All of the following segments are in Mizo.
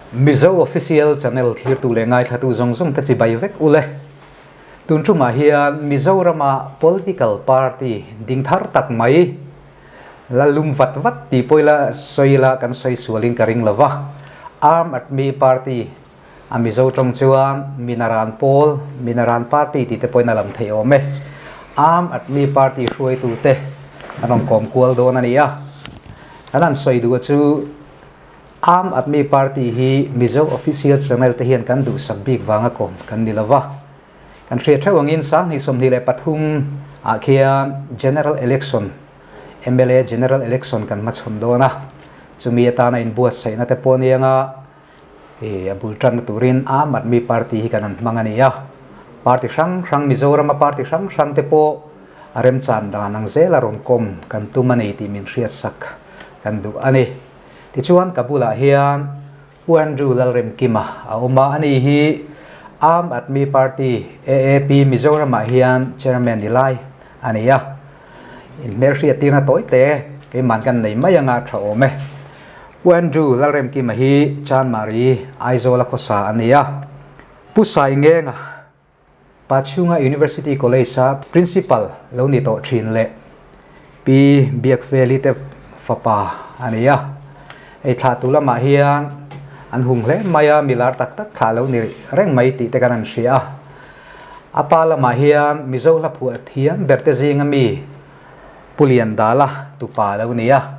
Mizo Official Channel thlirtu leh ngaithlatu zawng zawng te chibai vek ule. Tun tumah hian Mizorama Political Party ding thar tak mai la lum vat vat tih pawh ila sawi ila kan sawi sualin ka ring lova. Aam Aadmi Party a Mizo tawng chuan Minaran Pawl, Minaran Party tih te pawhin a lam theih awm e. Aam Aadmi Party hruaitute an rawn kawm kual dawn a ni a. Kan han sawi duh chu Aam Aadmi Party hi Mizo Official Channel te hian kan duhsak bik vanga kawm kan ni lova. Kan hriat theuh angin 2023 ah khian General Election, mla General Election kan hmachhawn dawn a. Chumi atana inbuatsaihna te pawh anianga a bul tanna turin Aam Aadmi Party hi kan han hmang a ni a. Party hrang hrang Mizorama party hrang hrang te pawh a remchan dan ang zela rawn kawm kan tum a ni tih min hriatsak kan duh a ni. Tichuan ka bulah hian Pu Andrew Lalremkima a awm a, ani hi Aam Aadmi Party, AAP, Mizoramah hian Chairman ni lai a ni a. Inhmelhriat tirna tawi te keiman kan nei mai anga tha awm e. Pu Andrew Lalremkima hi Chanmari, Aizawl a khawsa a ni a. Pu Saingenga Pachhunga University College-a Principal lo ni tawh thin leh Pi Biakfeli te fapa a ni a. Hei thlahtu lamah hian an hung hle mai a, milar tak tak thlah lo ni reng mai tih te kan han hria a. A pa lamah hian Mizo hla phuah thiam ber te zinga mi Pu Liandala tupa lo ni a.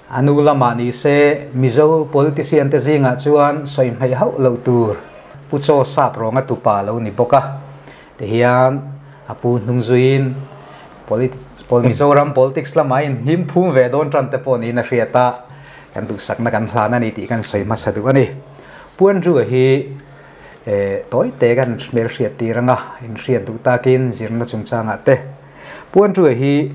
A nu lamah ni se, Mizo politician te zingah chuan sawi hmeih hauh loh tur Pu Chaw Sap rawnga tupa lo ni bawk a. Tihian a pu hnung zuiin Mizoram politics lamah in hnim phum ve dawn tan te pawh niin a hriat a, kan duhsakna kan hlan a ni tih kan sawi hmasa duh a ni. Pu Andrew-a hi tawi te kan hmelhriat tir anga inhriat duh takin zirna chungchangah te Pu Andrew-a hi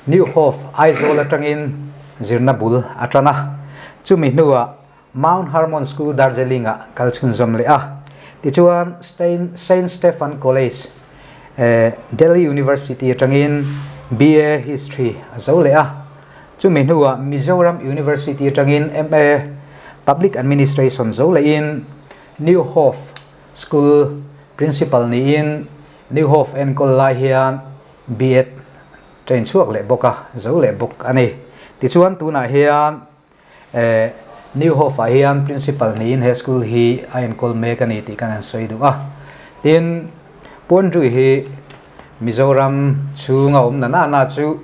New Hope, Aizawl atangin zirna bul a tan a, chumi hnuah Mount Hermon School Darjeeling-ah kal chhunzawm leh a. Tichuan, Saint Stephen College, Delhi University atangin BA History a zo leh a. Chumi hnuah Mizoram University atangin MA Public Administration zo lehin New Hope School Principal niin New Hope enkawl lai hian B.Ed Train chhuak leh bawk a, zo leh bawk a ni. Tichuan tunah hian eh New Hope ah hian Principal niin he school hi a enkawl mek a ni tih kan han sawi duh a. Tin, Puandrui hi Mizoram chhunga awm na na na chu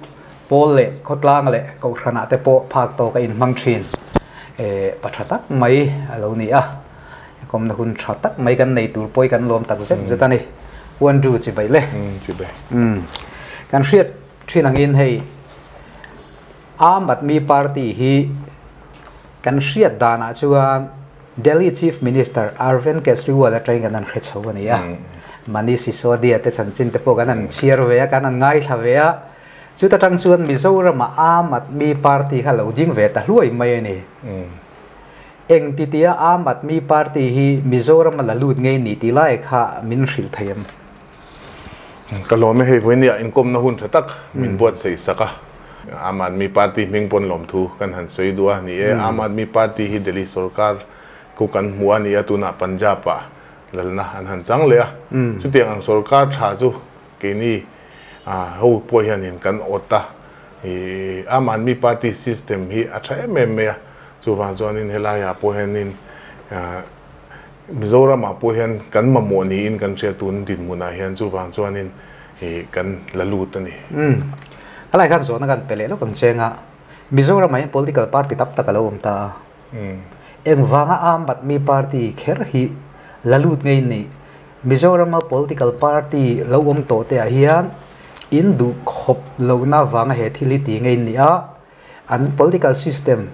pawl leh khawtlang leh kohhranah te pawh phak tawk a inhmang thin eh pa tha tak mai a lo ni a. Kawmna hun tha tak mai kan nei tur pawh hi kan lawm tak zet zet a ni. Pu Andrew chibai le. Chibai. Kan hriat thin angin hei Aam Aadmi Party hi kan hriat danah chuan Delhi Chief Minister Arvind Kejriwal atangin kan han hre chho a ni a. Manish Sisodia te chanchin te pawh kan han chhiar ve a, kan han ngaithla ve a. Chuta tang chuan Mizoramah Aam Aadmi Party kha lo ding ve ta hluai mai a ni. Eng ti tia Aam Aadmi Party hi Mizoram a la lut ngei ni tih lai kha min hrilh thei em? Ka lawm e, hei vawinia inkawmna hun tha tak min buatsaih sak a. Aam Aadmi Party hming pawn lawmthu kan han sawi duh a ni e. Aam Aadmi Party hi Delhi sorkar ku kan hmu a ni a, tunah Punjab ah lalna an han chang leh a. Chutiang ang sorkar tha chu keini ho pawh hianin kan awt a. Aam Aadmi Party system hi a tha em em mai a. Chuvang chuanin helaiah pawh hianin Mizoramah pawh hian kan mamawh niin kan hria tun dinhmunah hian chuvang chuanin kan la lut a ni. Umm. Helai khan zawhna kan pe leh lawk ang cheng a, Mizoramah hian political party tam tak a lo awm ta a. Engvanga Aam Aadmi Party kher hi la lut ngei ni? Mizorama political party lo awm tawh te ah hian in duh khawp lohna vanga he thil hi ti ngei ni a. An political system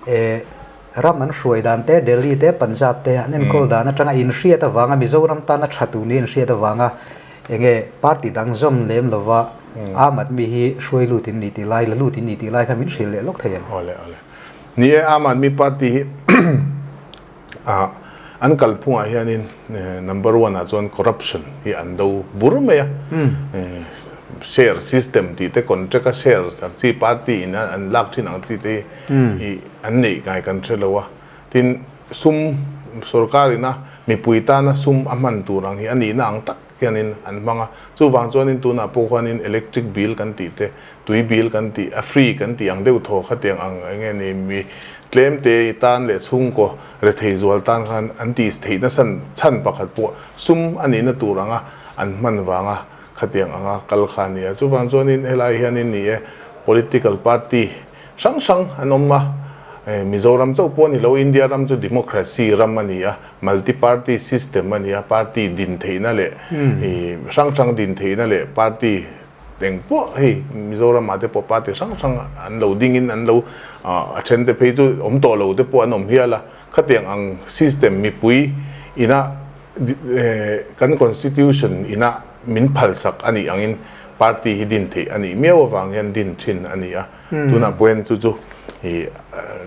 eh ram an hruai dan te, Delhi te, Punjab te an enkawl dan atanga inhriat avanga Mizoram tana tha tur ni inhriat avanga enge party dang zawm lem lova Aam Aadmi hi hruai lut in ni tih lai, la lut in ni tih lai kha min hrilh leh lawk thei em? Awle awle. Ni e, Aam Aadmi party hi ah an kalphungah hianin number one ah chuan corruption hi an do bur mai a, share system tih te contract a share ang chi party in a an lak thin ang chi te hi an neih ngai kan hre lo a, tin. sum sorkar ina mipui tana sum a hman tur ang hi a nihna ang tak hianin an hmang a. Chuvang chuanin tunah pawh khuanin electric bill kan tih te, tui bill kan tih, a free kan tih ang deuh thaw khatiang ang eng nge ni mi tlem te tan leh chhungkaw rethei zual tan khan an tih theih nasa chhan pakhat pawh sum a nihna tur anga an hman vanga khatiang anga kal kha a ni a. Chuvang chuanin helai hianin ni e political party hrang hrang an awm a, Mizoram chauh pawh a ni lo, India ram chu democracy ram a ni a, multi party system a ni a, party din theihna leh hrang hrang din theihna leh party eng pawh hei Mizoram ah te pawh party hrang hrang an lo ding in an lo a then te phei chu awm tawh lo te pawh an awm hial a, khatiang ang system mipui ina Kan constitution ina min phalsak a nih angin party hi din theih a nih miau avang hian din thin a ni a. Tunah pawhin chu chu ih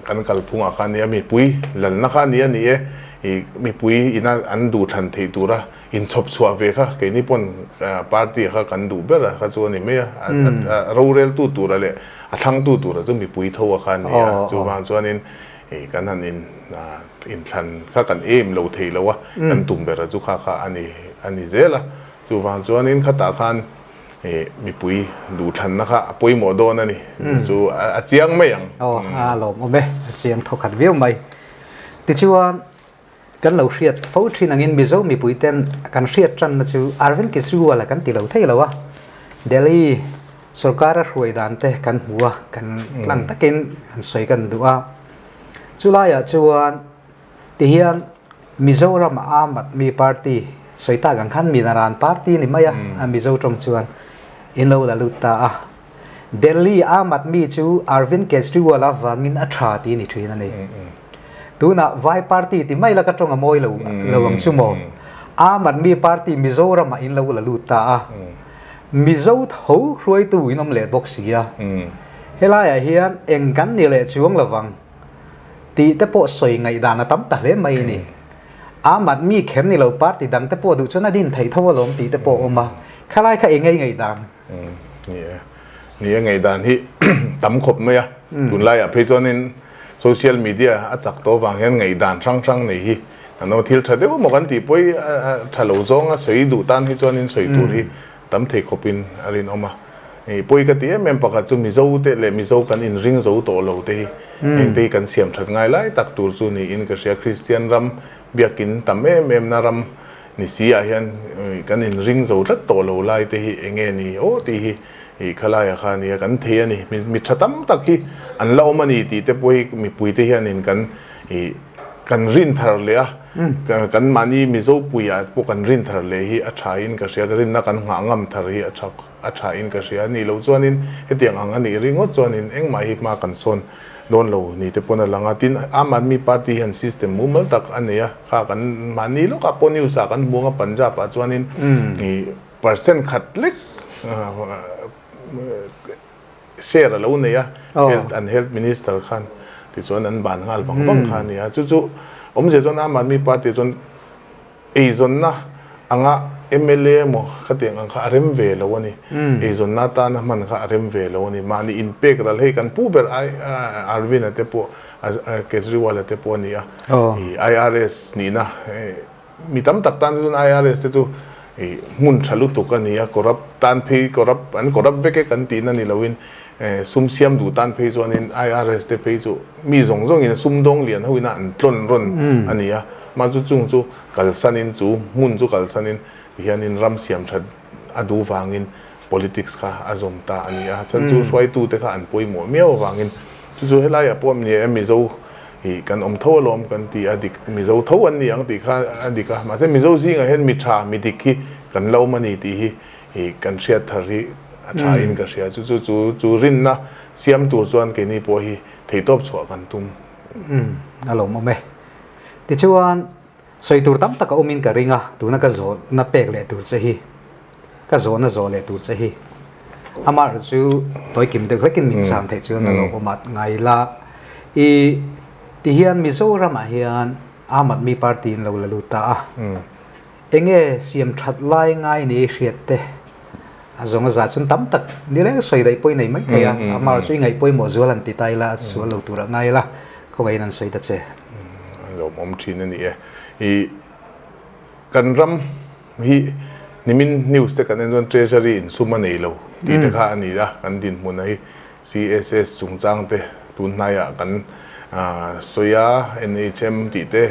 kan kalphungah kha a ni a, mipui lalna kha a ni a ni e. Ih mipui ina an duhthlan theih tura inchhawp chhuah ve kha keini pawn party kha kan duh ber a kha chu a ni mai a. A roreltu tura leh a thlangtu tura chu mipui tho a kha a ni a. Chuvang chuanin ih kan han in Inthlan kha kan aim lo thei lo a, kan tum ber a chu kha kha a ni a ni zel a. Chuvang chuanin khatah khan ih mipui duhthlanna kha a pawimawh dawn a ni. Chu a chiang mai ang. Aw a lawmawm e, a chiang thawkhat viau mai. Tichuan kan lo hriat fo thin angin Mizo mipui ten kan hriat tanna chu Arvind Kejriwal a kan ti lo thei lo a, Delhi sorkar a hruai dan te kan hmu a, kan tlang takin an sawi kan duh a. Chulaiah chuan tihian Mizoram Aam Aadmi Party sawi tak ang khan Minaran Party ni mai a, a Mizo tawng chuan in lo la lut ta a. Delhi Aam Aadmi chu Arvind Kejriwal avangin a tha tih a ni thin a ni. Tunah Vai Party ti mai la ka tawng a mawi lo lo ang chu maw. Aam Aadmi Party Mizoramah in lo la lut ta a. Mizo tho hruaitu in awm leh bawk si a. Helaiah hian eng kan ni leh chuang lovang tih te pawh sawi ngaihdan a tam ta hle mai a ni. Aam Aadmi kher ni lo party dang te pawh duh chuan a din theih tho alawm tih te pawh a awm a, khalai kha eng ngei ngaihdan? Ni e, ni e ngaihdan hi tam khawp mai a, tunlaiah phei chuanin social media a chak tawh avang hian ngaihdan hrang hrang nei hi an awm a, thil tha deuh emaw kan tih pawh hi a tha lo zawnga sawi duh tan hi chuanin sawi tur hi Tam thei khawpin a rinawm a. Ih pawi ka ti em em pakhat chu Mizo te leh Mizo kan inring zo tawh lo te hi heng te hi kan siam that ngai lai tak tur chu niin ka hria. Kristian ram biakin tam em em na ram ni si ah hian kan inring zo tlat tawh lo lai te hi eng nge ni aw tih hi ih khalaiah kha a nia kan thei a ni. Mi tha tam tak hi an la awm a ni tih te pawh hi mipui te hianin kan ih kan rin thar leh a, kan mahni Mizo puiah pawh kan rin thar leh hi a tha in ka hria, ka rinna kan nghah ngam thar hi a tha a tha in ka hria a nih loh chuanin hetiang ang a nih ringawt chuanin engmah hi hma kan sawn dawn lo ni te pawn a lang a, tin Aam Aadmi Party hian system mumal tak a nei a, kha kan mahni lawkah pawh news ah kan hmuang a Punjab ah chuanin ih percent khat lek share a lo nei a, health an health minister khan tichuan an ban nghal vang vang kha a ni a, chu chu awmzia chuan Aam Aadmi Party chuan eizawnna anga mla emaw khatiang ang kha a rem ve lo a ni, eizawnna atana hman kha a rem ve lo a ni, mahni inpek ral hei kan pu ber Arvind-a te pawh Kejriwal-a te pawh a ni a, IRS nihna Mi tam tak tan chuan IRS te chu hmun tha lutuk a ni a, corrupt tan phei corrupt an corrupt vek e kan tihna ni loin sum siam duh tan phei chuanin IRS te phei chu mi zawng zawngin sum dawng lian ho ina an tlawn rawn a ni a, mah chu chung chu kalsanin chu hmun chu kalsanin tihianin ram siam that a duh vangin politics kha a zawm ta a ni a, chhan chu hruaitute kha an pawimawh miau avangin chu chu helaiah pawh ni e Mizo hi kan awm tho alawm kan ti a dik Mizo tho an ni ang tih kha a dik a, mahse Mizo zingah hian mi tha mi dik hi kan lo awm a ni tih hi ih kan hriat thar hi a tha in ka hria chu chu chu chu rinna siam tur chuan keini pawh hi theihtawp chhuah kan tum. Umm a lawmawm e. Tichuan Sawi tur tam tak a awmin ka ring a, tuna ka zawhna pek leh tur che hi, ka zawhna zawh leh tur che hi amah chu tawikim deuh hlekin min chhan theih chuan a lo awm at ngai la. I tihian Mizoramah hian Aam Aadmi Party in lo la lut ta a, enge siam that lai ngai ni hriat te a zawng a za chuan tam tak ni reng sawi daih pawh i nei mai thei a, amah chu i ngaih pawimawh zual an ti ta ila, sual lo tur ah ngai la, khawngaihin an sawi ta che. Lawmawm thin a ni e. I kan ram hi nimin news te kan en chuan Treasury in sum a nei lo tih te kha a ni a, kan dinhmun a hi CSS chungchang te tun hnaiah kan sawi a, NHM tih te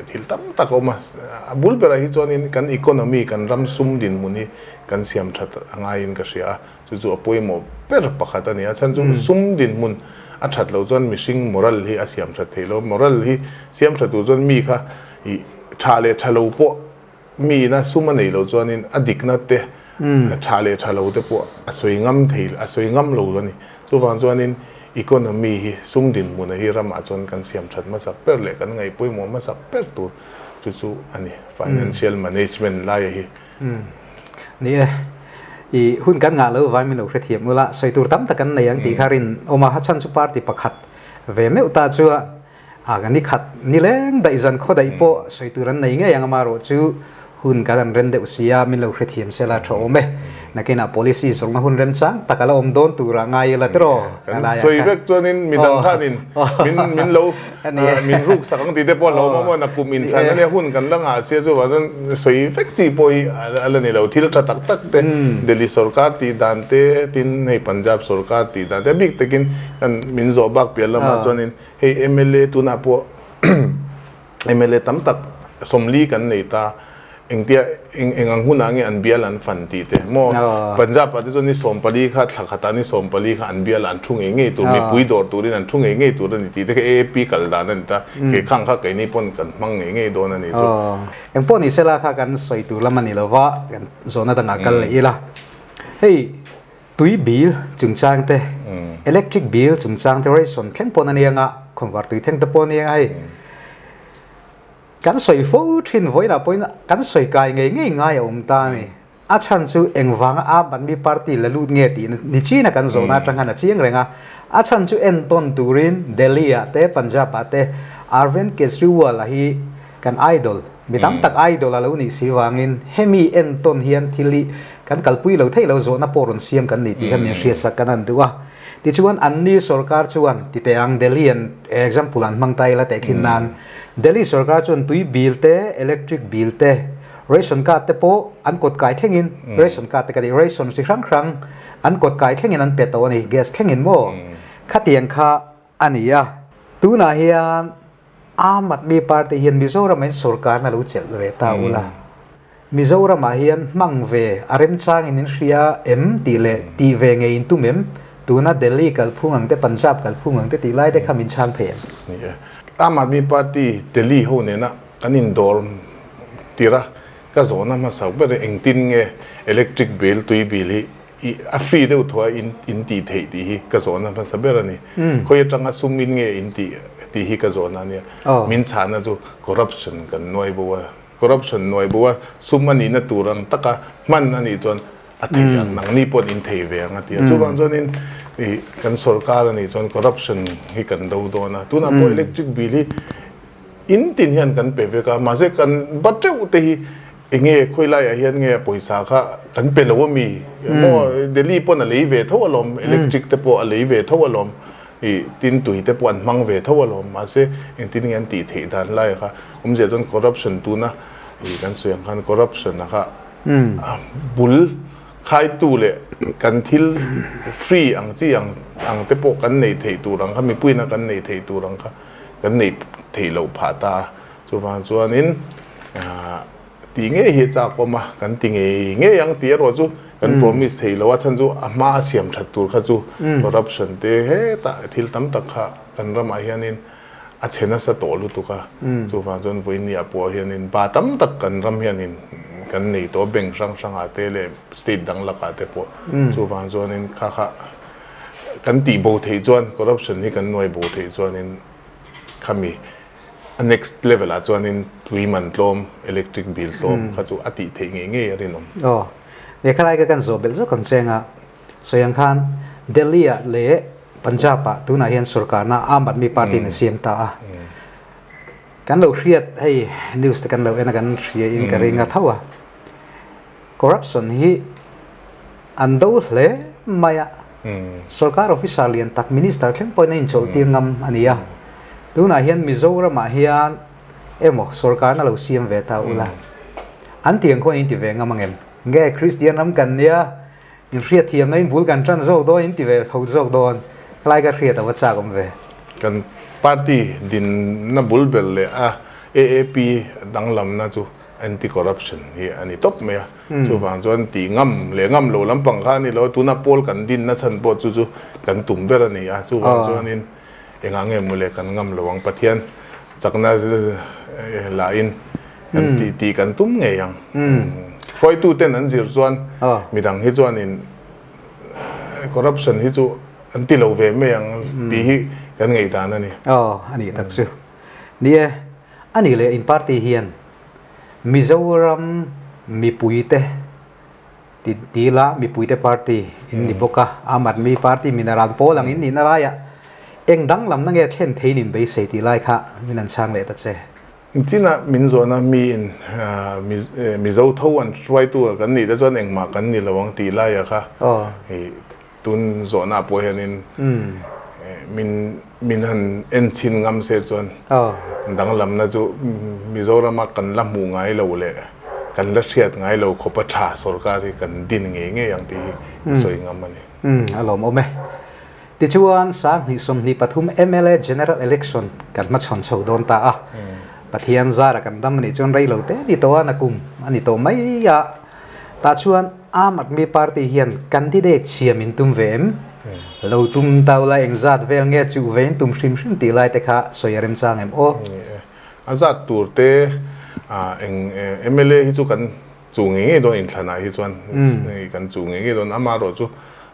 thil tam tak a awm a. A bul berah hi chuanin kan economy, kan ram sum dinhmun hi kan siam that a ngaiin ka hria a. Chu chu a pawimawh ber pakhat a ni a, chhan chu sum dinhmun a that loh chuan mihring moral hi a siam that theih lo. Moral hi siam tha tur chuan mi kha ih tha leh tha lo pawh mi ina sum a neih loh chuanin a dikna te tha leh tha lo te pawh a sawi ngam thei a sawi ngam lo a ni. Chuvang chuanin economy hi sum dinhmuna hi ramah chuan kan siam that hmasak ber leh kan ngaih pawimawh hmasak ber tur chu chu a ni, financial management laia hi. Ni e, i hun kan ngah lo vai min lo hrethiam ula, sawi tur tam tak kan nei ang tih kha rin awm a, chhan chu party pakhat ve meuh ta chu a ni khat ni leng daih zan khaw daih pawh sawi tur an nei ngei ang amarawh chu hun kan an ren deuh si a, min lo hrethiam sela tha awm e. Nakinah policy zawrhna hun remchang tak a la awm dawn turah ngai ila tiraw? Kan sawi vek chuanin midang khanin min min lo min ruk sak ang tih te pawh a lo awm a, nakum inthlan ania hun kan la ngah sia chuvang chuan sawi vek chi pawh hi a la ni lo. Thil tha tak tak te Delhi sorkar tih dan te tin hei Punjab sorkar tih dan te a bik takin kan min zawh bak piah lamah chuanin hei mla tunah pawh Mla tam tak sawmli kan nei ta, engtia eng eng ang hunah nge an bial an fan tih te maw? Punjab ah te chuan ni 14 kha thla khatah ni 14 kha an bial ah an thu ngei ngei tur, mipui dawr turin an thu ngei ngei tur a ni tih te kha AAP kal dan a ni ta, kei khang kha keini pawn kan hmang ngei ngei dawn a ni chu. Eng pawh ni sela kha kan sawi tur lam a ni lo va, kan zawhna dangah kal leh ila. Hei Tui bill chungchang te, electric bill chungchang te ration thleng pawn a ni anga, khawnvar tui thleng te pawh a ni anga hei kan sawi fo thin vawiinah pawhin kan sawi kai ngei ngei ngai a awm ta a ni. A chhan chu engvanga Aam Aadmi Party la lut nge tih ni chin a kan zawhna atang khan a chiang reng a. A chhan chu entawn turin Delhi ah te Punjab ah te Arvind Kejriwal a hi kan idol, mi tam tak idol a lo nih si vangin hemi entawn hian thil hi kan kalpui lo theih lo zawhna pawh rawn siam kan ni tih kha min hriatsak kan han duh a. Tichuan anni sorkar chuan ti teh ang Delhi an example an hmang ta ila teh khin nan Delhi sorkar chuan tui bill te, electric bill te, ration card te pawh an kawt kai thlengin ration card te ka ti ration chi hrang hrang an kawt kai thlengin an pe tawh a ni gas thlengin maw khatiang kha a ni a. Tunah hian Aam Aadmi Party hian Mizoram ah in sorkarna lo chelh ve ta ula, Mizoram ah hian hmang ve a remchangin in hria em tih leh tih ve ngei in tum em? Tuna Delhi kalphung ang te, Punjab kalphung ang te tih lai te kha min chhang thei em? Ni e. Aam Aadmi Party Delhi ho nena kan indawr tir a, ka zawhna hmasa ber hi engtin nge electric bill, tui bill hi I a free deuh thuah in in tih theih tih hi ka zawhna hmasa ber a ni. Khawi atanga sum in nge in tih tih hi ka zawhna a nia. Min chhahna chu corruption kan nuai bo a, corruption nuai bo a sum a nihna tur ang taka hman a nih chuan a thei ang, nangni paw'n in thei ve ang a ti a. Chuvang chuanin i kan sorkar a nih chuan corruption hi kan do dawn a. Tunah pawh electric bill hi in tin hian kan pe vek a, mahse kan ba teuh te hi Enge khawi laiah hian nge a pawisa kha kan pe lo ami? Maw Delhi pawn a lei ve tho alawm, electric te pawh a lei ve tho alawm, ih tin tui te pawh an hmang ve tho alawm, mahse engtin nge an tih theih dan laiah kha awmzia chuan corruption tuna ih kan sawi ang khan corruption a kha bul khaitu leh kan thil free ang chi ang ang te pawh kan neih theih tur ang kha mipuiin a kan neih theih tur ang kha kan neih theih loh phah ta a. Chuvang chuanin tih ngei hi a chak awm a, kan ti ngei ngei ang tih erawh chu kan promise thei lo a, chhan chu a hma a siam that tur kha chu corruption te hetah thil tam tak kha kan ramah hianin a chhe nasa tawh lutuk a, chuvang chuan vawinia pawh hianin ba tam tak kan ram hianin kan nei tawh a, bank hrang hrangah te leh state dang lakah te pawh chuvang chuanin kha kha kan tih bo theih chuan corruption hi kan nuai bo theih chuanin khami A next level ah chuanin tui man tlawm, electric bill tlawm kha chu a tih theih ngei ngei a rinawm. Aw, lehkha lai ka kan zawh belh zawk ang cheng a, sawi ang khan Delhi ah leh Punjab ah tunah hian sorkarna Aam Aadmi Party in a siam ta a. Kan lo hriat hei news te kan lo en a kan hria in ka ring a tho a. Corruption hi an do hle mai a, sorkar officer lian tak minister thleng pawhin a inchawlhtir ngam a ni a. Tunah hian Mizoramah hian emaw sorkarna lo siam ve ta ula, an tiang khawn in ti ve ngam angem? Nge Kristian ram kan nia, in hriatthiamna in bul kan tan zawk dawn, in ti ve tho zawk dawn, helai ka hriat a va chak awm ve. Kan party dinna bul ber leh a AAP danglamna chu anti corruption hi a ni tawp mai a, chuvang chuan tih ngam leh ngam lo lampang kha a ni lo a, tuna pawl kan dinna chhan pawh chu chu kan tum ber a ni a, chuvang chuanin Engah nge mawle kan ngam lo ang Pathian chakna lahin kan tih tih kan tum ngei ang. Hruaitu ten an zir chuan midang hi chuanin corruption hi chu an ti lo ve mai ang tih hi kan ngaihdan a ni. Aw a nih tak chu. Ni e, a nih leh in party hian Mizoram mipuite Ti ti la mipuite party in ni bawk a, Aam Aadmi Party min a ran pawl ang in nihna laiah eng danglamna nge thlen theiin in beisei tih lai kha min an chhang leh ta che. China min zawhna miin Mizo tho an hruaitu a kan nih te chuan engmah kan ni lo ang tih laiah kha Tun zawhna pawh hianin min min han en chhin ngam se chuan danglamna chu Mizorama kan la hmuh ngai lo leh kan la hriat ngai lo khawpa tha sorkar hi kan din ngei ngei ang tih hi ka sawi ngam a ni. A lawmawm e. Tichuan, 2023 mla General Election kan hmachhawn chho dawn ta a. Pathian zara kan dam anih chuan rei lo te ni tawh a, nakum a ni tawh mai a. Tah chuan Aam Aadmi Party hian candidate siam in tum ve em? Lo tum tau lai engzat vel nge chuh ve in tum hrim hrim tih lai te kha sawi a remchang em aw? Ni e. A zat tur te eng mla hi chu kan chuh ngei ngei dawn inthlanah hi chuan kan chuh ngei ngei dawn amaherawh chu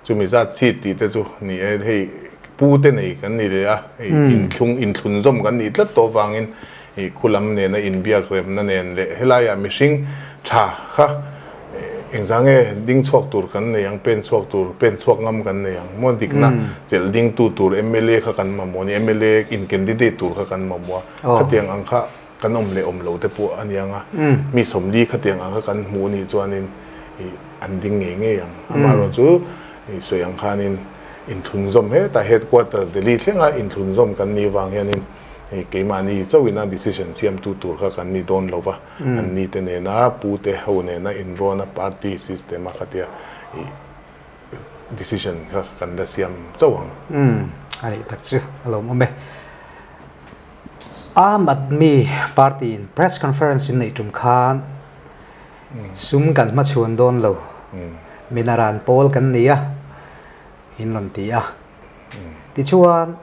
chumi zat seat tih te chu ni e hei pu te nei kan ni leh a inthlung inthlun zawm kan nih tlat tawh vangin I khulam nena inbiak remna nen leh helaiah mihring tha kha engzah nge ding chhuak tur kan nei ang, pen chhuak tur, pen chhuak ngam kan nei ang maw? Dikna chelh dingtu tur mla kha kan mamawh a ni, mla in candidate tur kha kan mamawh a, khatiang ang kha kan awm leh awm lo te pawh a ni ang a, mi 40 khatiang ang kha kan hmuh nih chuanin an ding ngei ngei ang. Amaherawhchu sawi ang khanin inthlunzawm hetah headquarter Delhi thlenga inthlunzawm kan nih vang hianin Hei keimahni chauhin a decision siamtu tur kha kan ni dawn lo va, an ni te nena pu te ho nena inrawn a party system a khatia ih decision kha kan la siam chauh ang. Umm a nih tak chu a lawmawm e. Aam Aadmi Party in press conference in neih tum khan sum kan hmachhuan dawn lo, minaran pawl kan ni a in rawn ti a. Tichuan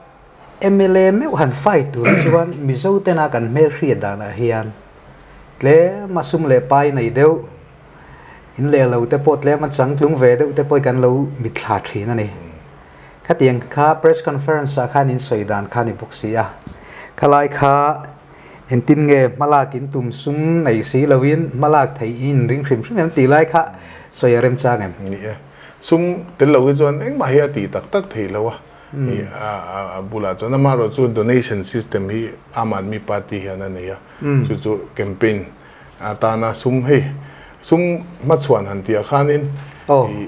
Mla meuh han fight tur chuan Mizo tena kan hmelhriat danah hian tlem a sum leh pai nei deuh, in leh lo te pawh tlem a changtlung ve deuh te pawh kan lo mitthla thin a ni. Khatiang kha press conference ah khan in sawi dan kha a ni bawk si a. Khalai kha engtin nge hmalak in tum sum nei si loin hmalak theih in ring hrim hrim em tih lai kha sawi a remchang em? Ni e. Sum tel lo hi chuan engmah hi a tih tak tak thei lo a. Hei a bulah chuan amaherawh chu donation system hi Aam Aadmi Party hian a nei a, chu chu campaign atana sum hei sum hmachhuan han tih ah khanin ih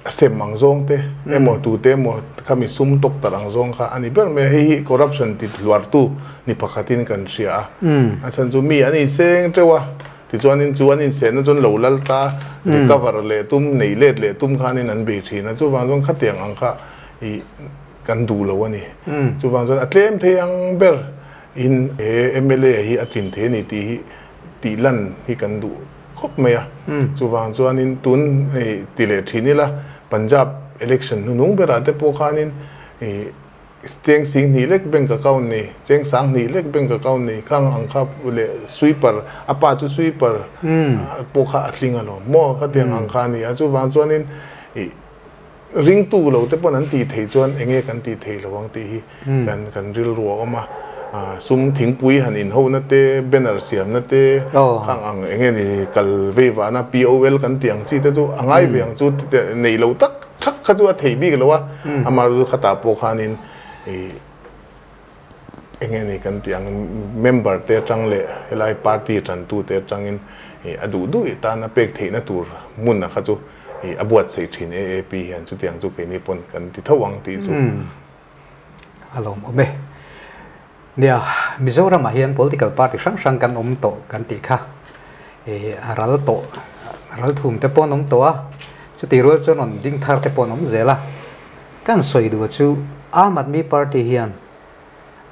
sem ang zawng te emaw tute emaw khami sum tawk tarh ang zawng kha a ni ber mai a, hei hi corruption ti hluartu ni pakhatin kan hria a, a chhan chu mi an inseng teuh a tichuanin chu an insehna chuan lo lal ta recover leh tum nei let leh tum khanin an bei thin a, chuvang chuan khatiang ang kha I kan duh lo a ni. Chuvang chuan a tlem thei ang ber in he mla hi a tlin thei a ni tih hi tih lan hi kan duh khawp mai a. Chuvang chuanin tun hei ti leh thin ila Punjab election hnunung berah te pawh khanin i cheng sing hnih lek bank account nei, cheng sang hnih lek bank account nei khang ang kha leh sweeper a pa chu sweeper pawh kha a tling alawm maw khatiang ang kha a ni a. Chuvang chuanin i Ringtu lo te pawn an tih theih chuan enge kan tih theih lo ang tih hi kan kan rilru a awm a. Sum thingpui han inhona te, banner siamna te, khang ang enge ni kal vei vana POL kan tih ang chi te chu a ngai ve ang chu nei lo tak thak kha chu a thei bik lo a. Amaherawhchu khatah pawh khanin ih Enge ni kan tih ang member te atang leh helai party tantu te atangin ih a duh duh tan a pek theihna tur hmun a kha chu ih a buatsaih thin AAP hian chutiang chu keini pawn kan ti tho ang tih chu. A lawmawm e. Nia, Mizoramah hian political party hrang hrang kan awm tawh kan tih kha ih a ral tawh, ral thum te pawh an awm tawh a, chutih rual chuan rawn ding thar te pawh an awm zel a. Kan sawi duh chu Aam Aadmi Party hian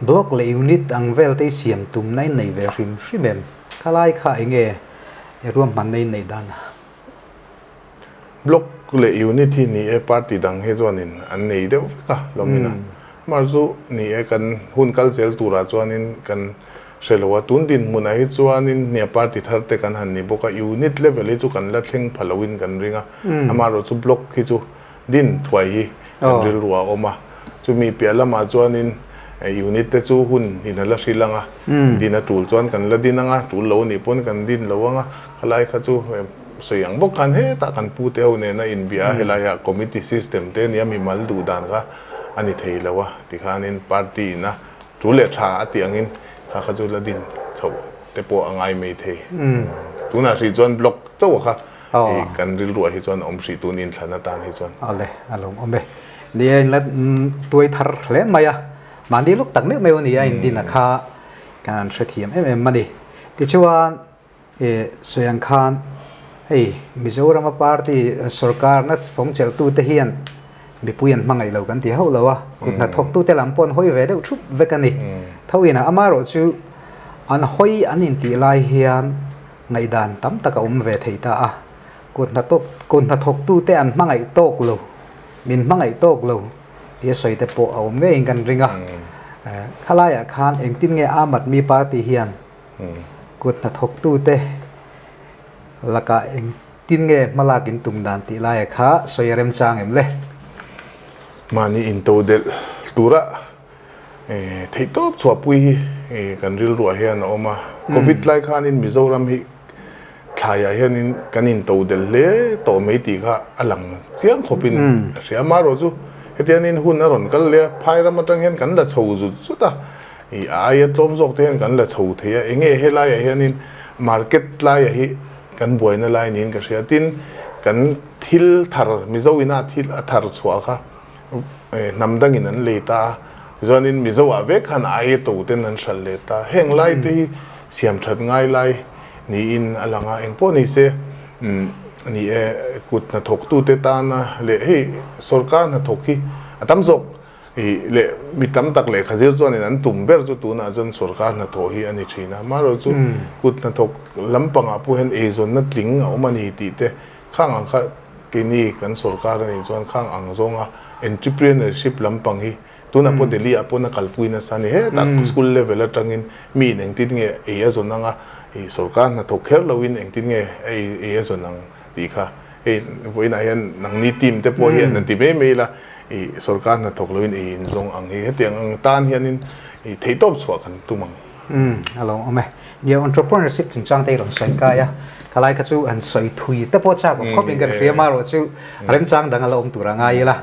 block leh unit ang vel te hi siam tumna in nei ve hrim hrim em? Khalai kha eng nge ruahmanna in neih dan a? Block leh unit hi ni e party dang hi chuanin an nei deuh vek a lawmin a. Mar chu ni e kan hun kal zel turah chuanin kan hre lo a, tun dinhmunah hi chuanin hnia party thar te kan han ni bawk a, unit level hi chu kan la thleng pha loin kan ring a, amaherawh chu block hi chu din thuai hi kan rilru a awm a, chumi piah lamah chuanin unit te chu hun in a la hrilh ang a, din a tul chuan kan la din ang a, tul lo anih pawn kan din lo ang a, khalai kha chu sawi ang bawk khan hetah kan pu te ho nena inbia a, helaiah committee system te ania mimal duh dan kha a ni thei lo a, tikhanin party ina tul leh tha a tih angin kha kha chu la din chhoh te pawh a ngai mai thei. Tunah hrih chuan block chauh kha I kan rilruah hi chuan awm hrih tun inthlan atan hi chuan. Awle, a lawm awm e. Ni a inla tuai thar hle mai a, mahni lawk tak meuh meuh a ni a, indin a kha kan hrethiam em em a ni. Tichuan, i sawi ang khan hei Mizorama party sorkarna fawng chelhtute hian mipui an hmangaih lo kan ti hauh lo a, kut hnathawktute lam pawh an hawi ve deuh thup vek a ni. Tho ina amaherawh chu an hawi an intih lai hian Ngaihdan tam tak a awm ve thei ta a, kut hnathawk kut hnathawktute an hmangaih tawk lo, min hmangaih tawk lo tih a sawi te pawh a awm ngeiin kan ring a. Khalaiah khan engtin nge Aam Aadmi Party hian kut hnathawktute lakah engtin nge hmalak in tum dan tih laia kha sawi a remchang em le? Mahni intodelh tura Theihtawp chhuahpui hi kan rilruah hian a awm a. Covid lai khanin Mizoram hi thlaiah hianin kan into del hle tawh mai tih kha a lang chiang khawpin a hria. Amaherawh chu hetianin hun a rawn kal leh a, phai ram atang hian kan la chho zut zut a, ih a aia tlawm zawk te hian kan la chho thei a. Enge helaiah hianin market laiah hi kan buaina lai niin ka hria. Tin, kan thil thar Mizo ina thil a thar chhuah kha Hnam dangin an lei ta a, tichuanin Mizo ah vek khan aia to ten an hralh leh ta. Heng lai te hi siam that ngai lai niin a lang a, engpawh ni se ni e kut hnathawk tu te tana leh hei sorkar hnathawk hi a tam zawk ih leh mi tam tak lehkha zir chuanin an tum ber chu tunah chuan sorkar hnathawh hi a ni thin a, amaherawhchu chu kut hnathawk lampangah pawh hian eizawnna tling a awm a ni tih te Khang ang kha keini kan sorkar a nih chuan khang ang zawnga entrepreneurship lampang hi tunah pawh Delhi ah pawn a kalpui nasa a ni. Hetah school level atangin mi in engtin nge ei a zawn anga ih sorkar hnathawk kher loin engtin nge ei ei a zawn ang tih kha hei vawiinah hian nangni team te pawh hian an ti mai mai ila ih sorkar hnathawk loin ei in zawng ang hi hetiang ang tan hianin ih theihtawp chhuah kan tum ang. Umm a lo awm e. Nia entrepreneurship chungchang te hi rawn sawi kai a, khalai kha chu han sawi thui te pawh chak awm khawp in kan hria marawh chu remchang dang a la awm tur a ngai ila.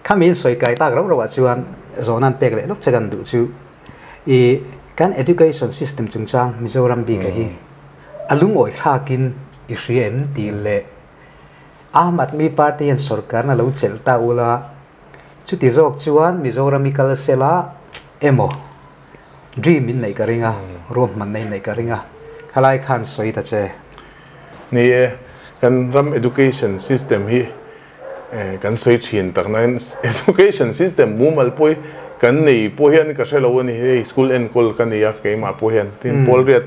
Khami in sawi kai tak rauh rauh ah chuan zawhna an pek leh lawk che kan duh chu i kan education system chungchang Mizoram bik a hi a lungawi thlak in i hria em tih leh Aam Aadmi Party hian sorkarna lo chelh ta ula chuti zawk chuan Mizoram i kal sela emaw Dream in neih ka ring a, ruahmanna in neih ka ring a, khalai khan sawi ta che. Ni e, kan ram education system hi kan sawi thin tak nain education system mumal pawh hi kan nei pawh hian ka hre lo a ni, hei school enkawl ka ni a keimah pawh hian tin pawl riat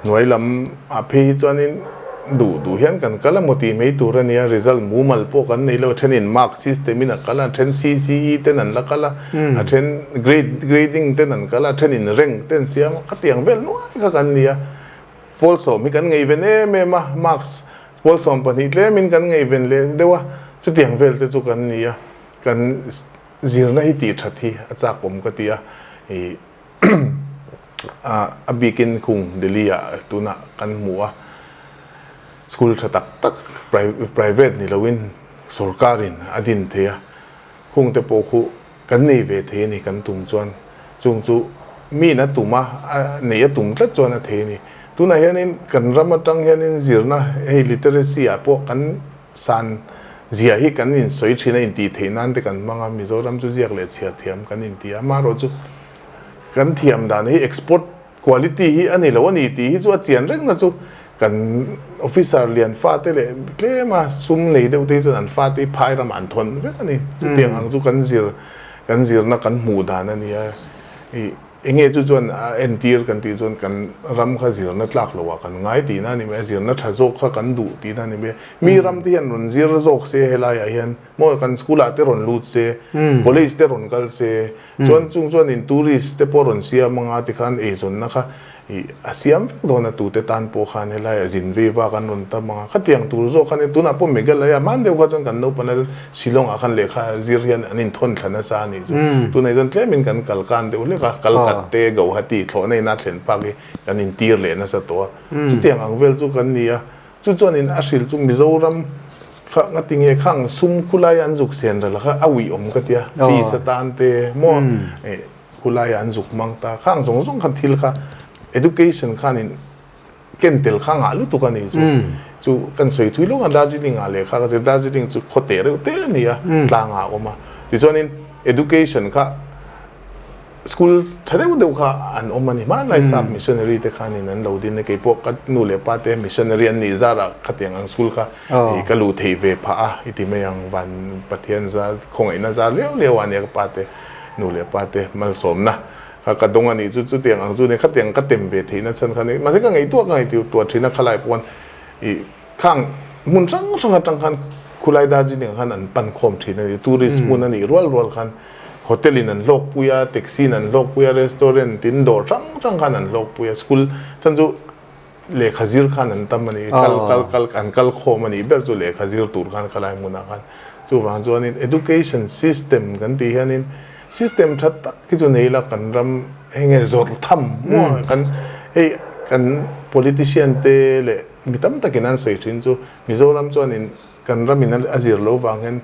Hnuai lam ah phei hi chuanin duh duh hian kan kal a maw tih mai tur a nia, result mumal pawh kan nei lo, a thenin mark system in a kal a, a then CCE ten an la kal a, a then grade grading ten an kal a, a thenin rank ten siam a, khatiang vel nuai kha kan ni a. Pawl sawm hi kan ngeiven em em a, marks pawl 12 tlemin kan ngeiven leh deuh a, chutiang vel te chu kan ni a, kan zirna hi tih that hi a chak awm ka ti a, ih. A bikin kung Delhi ah tunah kan hmu a, school tha tak tak private ni loin sorkarin a din thei a, khung te pawh khu kan nei ve thei a ni kan tum chuan chung chu miin a tum a, neih a tum tlat chuan a thei a ni. Tunah hianin kan ram atang hianin zirna hei literacy ah pawh kan san zia hi kan insawi thin a, intih theih nan te kan hmang a, Mizoram chu ziak leh chhiar thiam kan inti a, amaherawhchu. kan thiam dan hi export quality hi a ni lo a ni tih hi chu a chian reng na chu kan officer lian fate leh tlema sum nei deuh te hi chuan an fate hi phai ramah an thawn vek a ni. Chutiang ang chu kan zir kan zirna kan hmuh dan a ni a. Ih enge chu chuan a entir kan tih chuan kan ram kha zirna tlak loh ah kan ngai tihna a ni mai a, zirna tha zawk kha kan duh tihna a ni mai a. Mi ram te hian rawn zir zawk se helaiah hian maw kan school ah te rawn lut se, college te rawn kal se, Chuan chung chuan in tourist te pawh rawn siam anga tikhan eizawnna kha ih a siam vek dawn a tute tan pawh khan helai a zin vei vak an rawn tam anga khatiang tur zawk khan tunah pawh Meghalaya hman deuh kha chuan kan naupang lai chuan Shillong ah khan lehkha zir hian an inthawn thla nasa a nih chu tunah chuan tlem in kan kal kan deuh hlek a Kalkat te Gauhati thlawhna ina thlen phak hi kan intir leh nasa tawh a chutiang ang vel chu kan ni a. Chu chuanin a hrilh chu Mizoram kha nga tinge khang sum khulai an zuk sen ral kha a uih awm ka tia fees atan te maw khulai an zuk mang ta khang zawng zawng khan thil kha education khanin ken tel kha ngah lutuk a ni chu chu kan sawi thui lawk a Darjeeling ah lehkha ka zir Darjeeling chu khaw teh reuh te a ni a tlang ah a awm a tichuanin education kha School tha deuh deuh kha an awm a ni. Hmanlai sap missionary te khanin an lo din a, kei pawh ka nu leh pa te missionary an nih zarah khatiang ang school kha ka luh theih ve phah a i ti mai ang. Van Pathian zar khawngaihna zar liau liau a nia ka pa te nu leh pa te malsawmna kha ka dawng a nih chu chutiang ang chu ni khatiang ka tem ve theihna chhan kha ni. Mahse ka ngaihtuah ka ngaihtuah thin a khalai pawn ih khang hmun hrang hrang atang khan khulai Darjeeling ah khan an pan khawm thin a ni. Tourist hmun a nih rual rual khan Hotel in an hlawkpui a, taxi in an hlawkpui a, restaurant in dawr hrang hrang khan an hlawkpui a, school chan chu lehkha zir khan an tam a ni, kal kal kal an kal khawm a nih ber chu lehkha zir tur khan khalai hmunah khan. Chuvang chuanin education system kan tih hianin system tha tak hi chu nei ila kan ram hei nge zawrh tham maw kan hei kan politician te leh mi tam takin an sawi thin chu Mizoram chuanin kan ramin a zir lo vang hian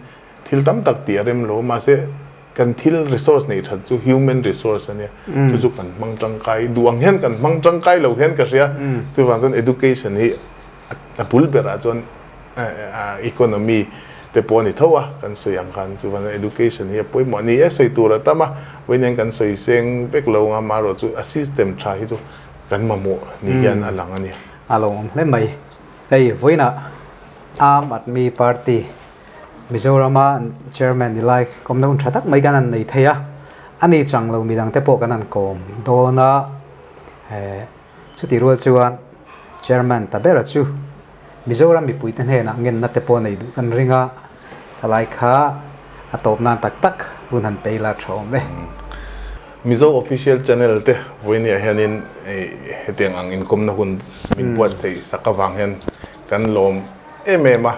Thil tam tak tih a rem lo, mahse kan thil resource neih that chu human resource a nia, chu chu kan hmang tangkai, duh ang hian kan hmang tangkai lo hian ka hria, chuvang chuan education hi a bul berah chuan economy te pawh a ni tho a, kan sawi ang khan chuvang chuan education hi a pawimawh a ni e, sawi tur a tam a, vawiin kan sawi seng vek lo ang a, amaherawh chu a system tha hi chu kan mamawh ni hian a lang a ni. A lo awm hle mai. Hei vawiinah Aam Aadmi Party Mizorama Chairman ni lai kawmna hun tha tak mai kan han nei thei a, a ni chang lo midang te pawh kan han kawm dawn a, chutih rual chuan Chairman ta bera chu Mizoram mipuite hnenah ngenna te pawh nei duh kan ring a, helai kha a tawp nan tak tak hun han pei la tha awm e. Mizo Official Channel te vawinia hianin hetiang ang inkawmna hun min buatsaih sak avang hian kan lawm em em a,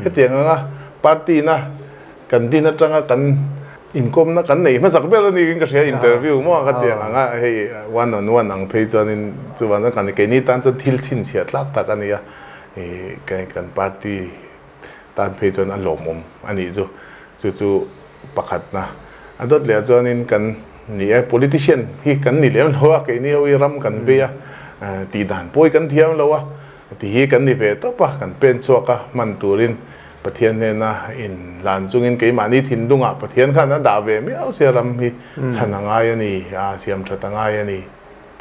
hetiang anga party na kan din atanga kan inkawmna kan neih hmasak ber a ni in ka hria interview maw ka tiang anga hei one on one ang phei chuanin chuvan chuan kan keini tan chuan thil chhinchhiah tlak tak a ni a, ih kan party tan phei chuan a lawmawm a nih chu, chu chu pakhatna a dawt leh ah chuanin kan ni e politician hi kan ni lem lo a keini ho hi ram kan vei a tih dan pawi kan thiam lo a. Ti hi kan ni ve tawp a, kan pen chhuak a, hman turin Pathian hnena in hlan chungin keimahni thinlungah Pathian khan a dah ve miau sia ram hi chhan a ngai a ni, a siam that a ngai a ni,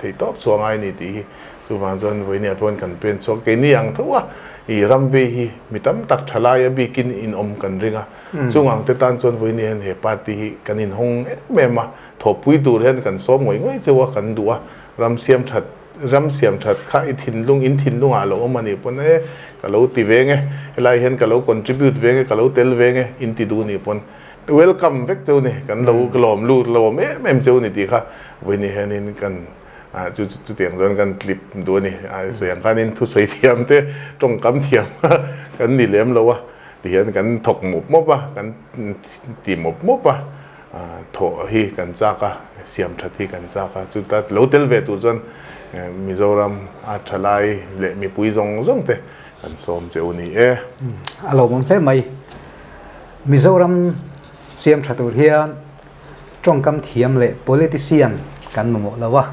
theih tawp chhuah a ngai a ni tih hi chuvang chuan vawinia pawn kan pen chhuak. Keini ang tho a, i ram vei hi mi tam tak tha lai a bikin in awm kan ring a, chung ang te tan chuan vawinia hian he party hi kan inhawng em em a, thawhpui tur hian kan sawm ngawih ngawih cheu a, kan duh a, ram siam that Ram siam that kha i thinlung, in thinlungah a lo awm a nih pawn e, ka lo ti veng e, helai hian ka lo contribute veng e, ka lo tel veng e, in ti duh nih pawn welcome vek cheu ni, kan lo lawm lut lawm em em cheu ni tih kha vawiin hianin kan chu chutiang chuan kan tlip duh a ni. Sawi ang khanin thusawi thiam te tawngkam thiam kan ni lem lo a, tihian kan thawk mup mup a, kan ti mup mup a. Thawh hi kan chak a, siam that hi kan chak a, chuta lo tel ve tur chuan Mizoram a thalai leh mipui zawng zawng te kan sawm che u ni e. A lawmawm hle mai. Mizoram siam tha tur hian tawngkam thiam leh politician kan mamawh lo a,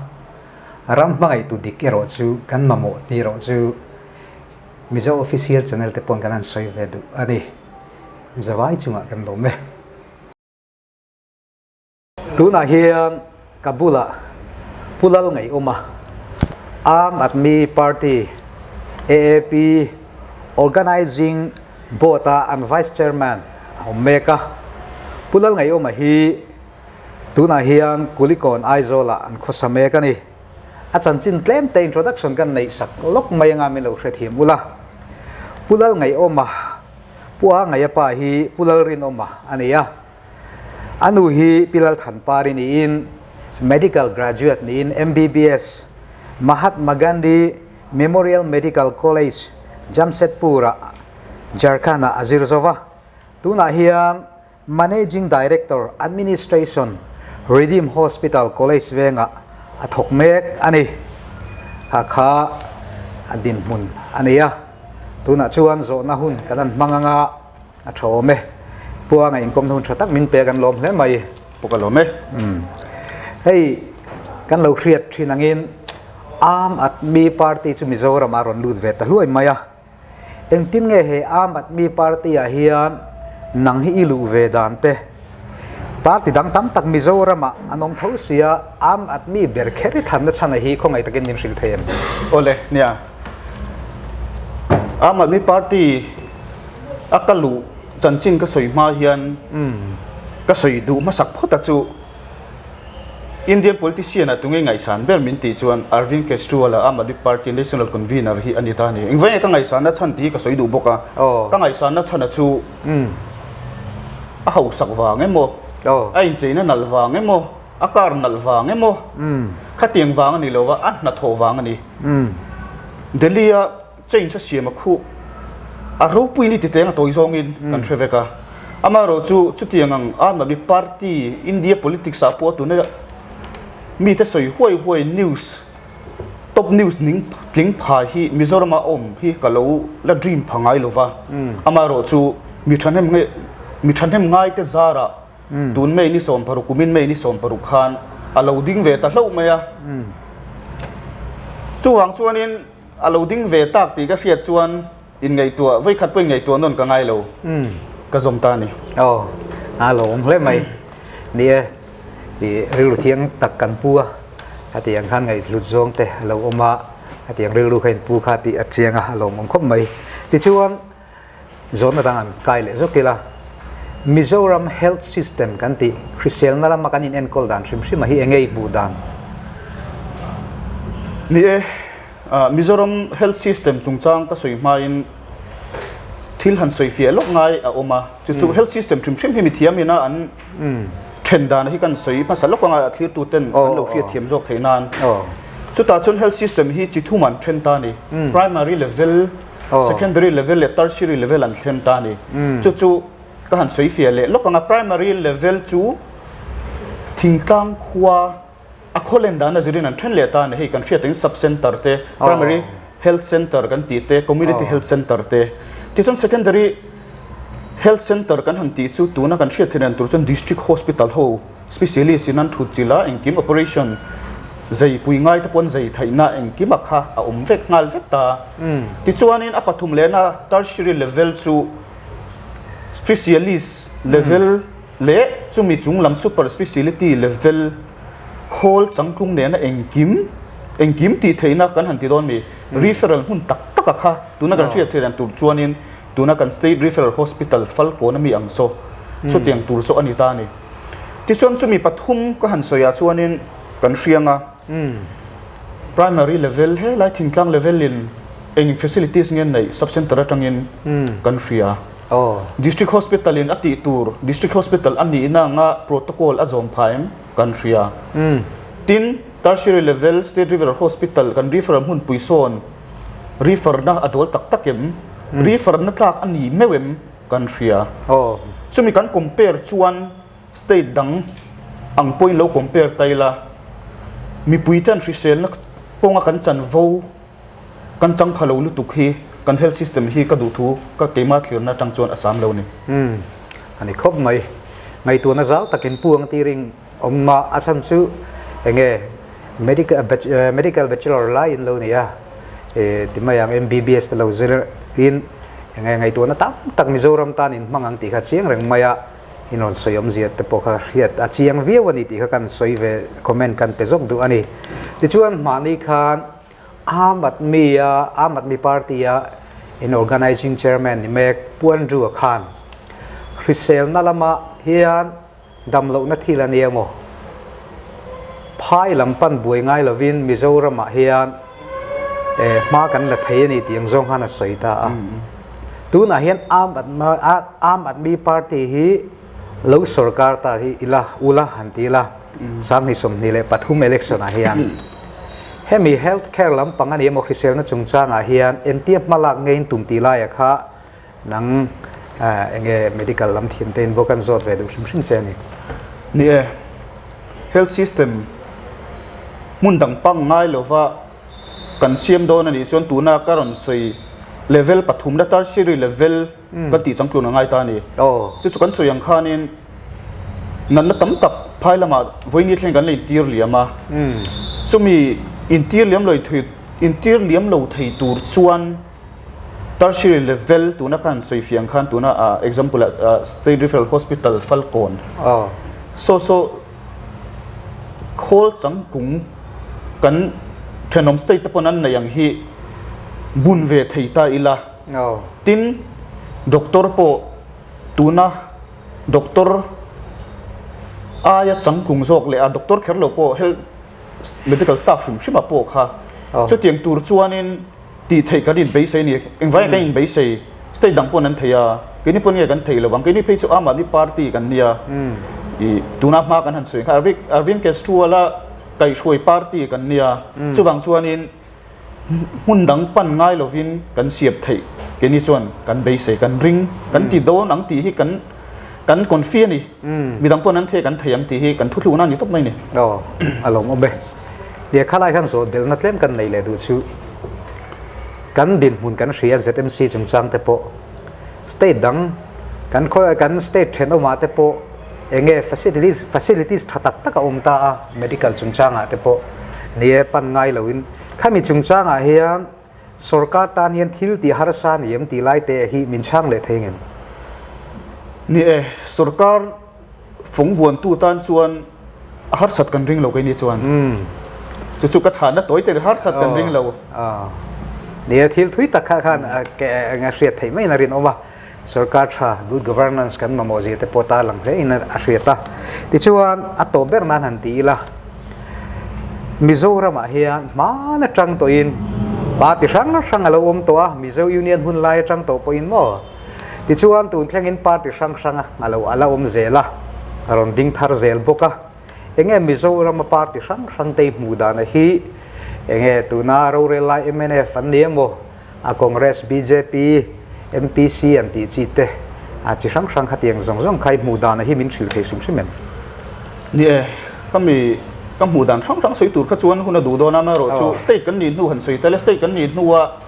ram hmangaihtu dik erawh chu kan mamawh tih erawh chu Mizo Official Channel te pawn kan han sawi ve duh a ni. Zavai chungah kan lawm e. Tunah hian ka bulah Pu Lalngaihawma, Aam Aadmi Party, AAP, Organising Board-a an Vice Chairman a awm mek a. Pu Lalngaihawma hi tunah hian Kulikawn Aizawl-ah an khawsa mek a ni. A chanchin tlem te introduction kan neih sak lawk mai anga min lo hrethiam ula. Pu Lalngaihawma, Pu A Ngaia pa hi Pu Lalrinawma a ni a. A nu hi Pi Lalthanpari niin Medical Graduate niin MBBS, Mahatma Gandhi Memorial Medical College, Jamshedpur-ah Jharkhand-ah a zir zo va. Tunah hian Managing Director, Administration, Redeem Hospital College vengah a thawk mek a ni. Kha kha a dinhmun a ni a. Tunah chuan zawhna hun kan han hmang anga a tha awm e. Puanga inkawmna hun tha tak min pek an lawm hle mai. Pawh ka lawm e. Hei kan lo hriat thin angin Aam Aadmi Party chu Mizoramah a rawn lut ve ta hluai mai a. Engtin nge he Aam Aadmi Party ah hian nang hi i luh ve dan te? Party dang tam tak Mizoram ah an awm tho sia, Aam Aadmi ber kher i thlanna chhan a hi khawngaih takin min hrilh thei em? Awle, nia. Aam Aadmi Party a ka luh chanchin ka sawi hma hian ka sawi duh hmasak phawt a chu. Indian politician ah tunge ngaihsan ber min tih chuan Arvind Kejriwal a Aam Aadmi Party National Convener hi a ni ta a ni. Engvai nge ka ngaihsanna chhan tih hi ka sawi duh bawk a. Ka ngaihsanna chhan a chu a hausak vang emaw, a incheina nalh vang emaw, a car nalh vang emaw khatiang vang a ni lo va, a hnathawh vang a ni. Delhi a Change a siam a khuh a ropui ni titeng a tawi zawngin kan hre vek a. Amaherawh chu chutiang ang Aam Aadmi Party India politics ah pawh tuna mite sawi huai huai news top news ning tling pha hi Mizoram ah awm hi ka lo la dream pha ngai lo va. Amaherawh chu mi thahnem nge mi thahnem ngai te zarah tun May ni 16 kumin May ni 16 khan a lo ding ve ta hlauh mai a. Chuvang chuanin A lo ding ve tak tih ka hriat chuan inngaihtuah, vawikhat pawh inngaihtuah nawn ka ngai lo, ka zawm ta a ni. Aw, a lo awm hle mai. Ni e, i rilru thiang tak kan pu a, hetiang khan ngaihhlut zawng te a lo awm a, hetiang rilru kha inpu kha tih a chiang a, a lawmawm khawp mai. Tichuan, Zawnna dang an kai leh zawk ila, Mizoram Health System kan tih hriselna lama kan inenkawl dan hrim hrim a hi enge i hmuh dan? Ni e, Mizoram Health System chungchang ka sawi hmain thil han sawi fiah lawk ngai a awm a, chu chu Health System hrim hrim hi mithiam ina an then dan hi kan sawi hmasa lawk anga a thlirtu ten an lo hriatthiam zawk theih nan. Chutah chuan Health System hi chi thum an then ta a ni, Primary level, Secondary level leh tertiary level an thlen ta a ni. Chu chu ka han sawi fiah leh lawk ang a, primary level chu thingtlang khua a khawlen dan a zirin an then leh ta a ni. Hei kan hriat angin sub center te, primary health center kan tih te, community health center te. Tichuan secondary health center kan han tih chu tuna kan hriat theih dan tur chuan district hospital ho, Specialist in an thut chilh a, engkim operation zei pui ngai te pawn zei theihna engkim a kha a awm vek nghal vek ta. Tichuanin a pathum lehna tertiary level chu specialist level leh chumi chung lam super speciality level khawl changtlung nena engkim engkim tih theihna kan han ti dawn mi referral hmun tak tak a kha tuna kan hriat theih dan tur chuanin tuna kan state referral hospital Falkawn ami ang saw chutiang tur chu a ni ta a ni. Tichuan chumi pathum ka han sawi ah chuanin kan hriang a, primary level helai thingtlang level in eng facilities nge neih sub center atangin kan hria. District hospital in a tih tur district hospital a nihna anga protocol a zawm phah em kan hria. Tin, tertiary level state referral hospital kan referral hmunpui sawn refer na a dawl tak tak em, refer na tlak a ni meuh em kan hria. Chumi kan compare chuan state dang ang pawhin lo compare ta ila, mipui ten hriselna kawnga kan chanvo kan chang pha lo lutuk hi kan health system hi ka duhthu ka keimah thlirna atang chuan a sam lo a ni. Umm a ni khawp mai. Ngaihtuahna zau takin pu ang tiring awm a, a chhan chu enge medical medical bachelor lai in lo ni a, eh ti mai ang MBBS te lo zir in enge ngaihtuahna tam tak Mizoram tan in hmang ang tih kha chiang reng mai a. In rawn sawi awmzia te pawh kha hriat a chiang viau a ni tih kha kan sawi ve comment kan pe zawk duh a ni. Tichuan mahni khan Aam Aadmi a Aam Aadmi Party a in Organising Chairman ni mek Pu Andrew-a khan hriselna lamah hian damlohna thil a nia maw? Phai lam pan buai ngai lovin Mizoramah hian hma kan la thei a ni tih ang zawng khan a sawi ta a. Tunah hian Aam Aam Aadmi Party hi lo sorkar ta hi ila ula han ti ila 2023 election ah hian hemi health care lampang a ni emaw hriselna chungchangah hian entia hmalak ngeiin tum tih laia kha Nang enge medical lam thiam te in bawk an zawt ve duh hrim hrim che a ni. Ni e, health system hmun dang pang ngai lova kan siam dawn a nih chuan tuna ka rawn sawi level pathum la tertiary level kan tih changtlun a ngai ta a ni. Chu chu kan sawi ang khanin natna tam tak phai lamah vawiini thleng kan la intir liam a, chumi intir liam lo intir liam lo thei tur chuan Tertiary level tuna khan sawi fiang khan tuna ah example ah State Referral Hospital Falkawn saw saw khawl changkung kan thenawm state te pawn an nei ang hi bun ve thei ta ila tin doctor pawh tuna doctor aia changkung zawk leh a doctor kher lo pawh health medical staff hrim hrim ah pawh kha chutiang tur chuanin Tih theih kan inbeisei a ni. Engvai kan inbeisei? State dang pawn an thei a, keini pawn nge kan thei lo vang? Keini phei chu Aam Aadmi Party kan nia. Ih, tuna hma kan han sawi kha Arvind Kejriwal-a kaihhruai party kan nia. Chuvang chuanin hmun dang pan ngai lovin kan siam theih keini chuan kan beisei, kan ring, kan ti dawn ang tih hi kan kan confi a ni. Midang pawn an thei kan thei ang tih hi kan thuthlukna a ni tawp mai a ni. Aw, a lawmawm e. Lehkha lai khan zawh belhna tlem kan nei leh duh chu kan dinhmun kan hria ZMC chungchang te pawh state dang kan khawi kan state thenawmah te pawh enge facilities facilities tha tak tak a awm ta a medical chungchangah te pawh ni e pan ngai loin khami chungchangah hian sorkar tan hian thil tih harsa ni em tih lai te hi min chhang leh thei ngem? Ni e, sorkar Fung vuantu tan chuan a harsat kan ring lo keini chuan. Chu chu ka chhanna tawi te harsat kan ring lo. Nia thil thui tak kha khan eng a hriat theih maiin a rinawm a. Sorkar tha good governance kan mamawh zia te pawh tarlang hle in a hriat a. Tichuan a tawp ber nan han ti ila Mizoramah hian hman atang tawhin party hrang hrang a lo awm tawh a, Mizo Union hun lai atang tawh pawhin maw Tichuan tun thlengin party hrang hranga a lo a la awm zel a, a rawn ding thar zel bawk a. Enge Mizorama party hrang hrang te hmuh dana hi enge tuna rorel lai mnf an ni emaw, a Congress, bjp, MPC an tih chi te a chi hrang hrang khatiang zawng zawng kha i hmuh dana hi min hrilh thei hrim hrim em? Ni e, ka mi ka hmuh dan hrang hrang sawi tur kha chuan hun a duh dawn a, amaherawhchu state kan nih hnu han sawi tel e, state kan nih hnua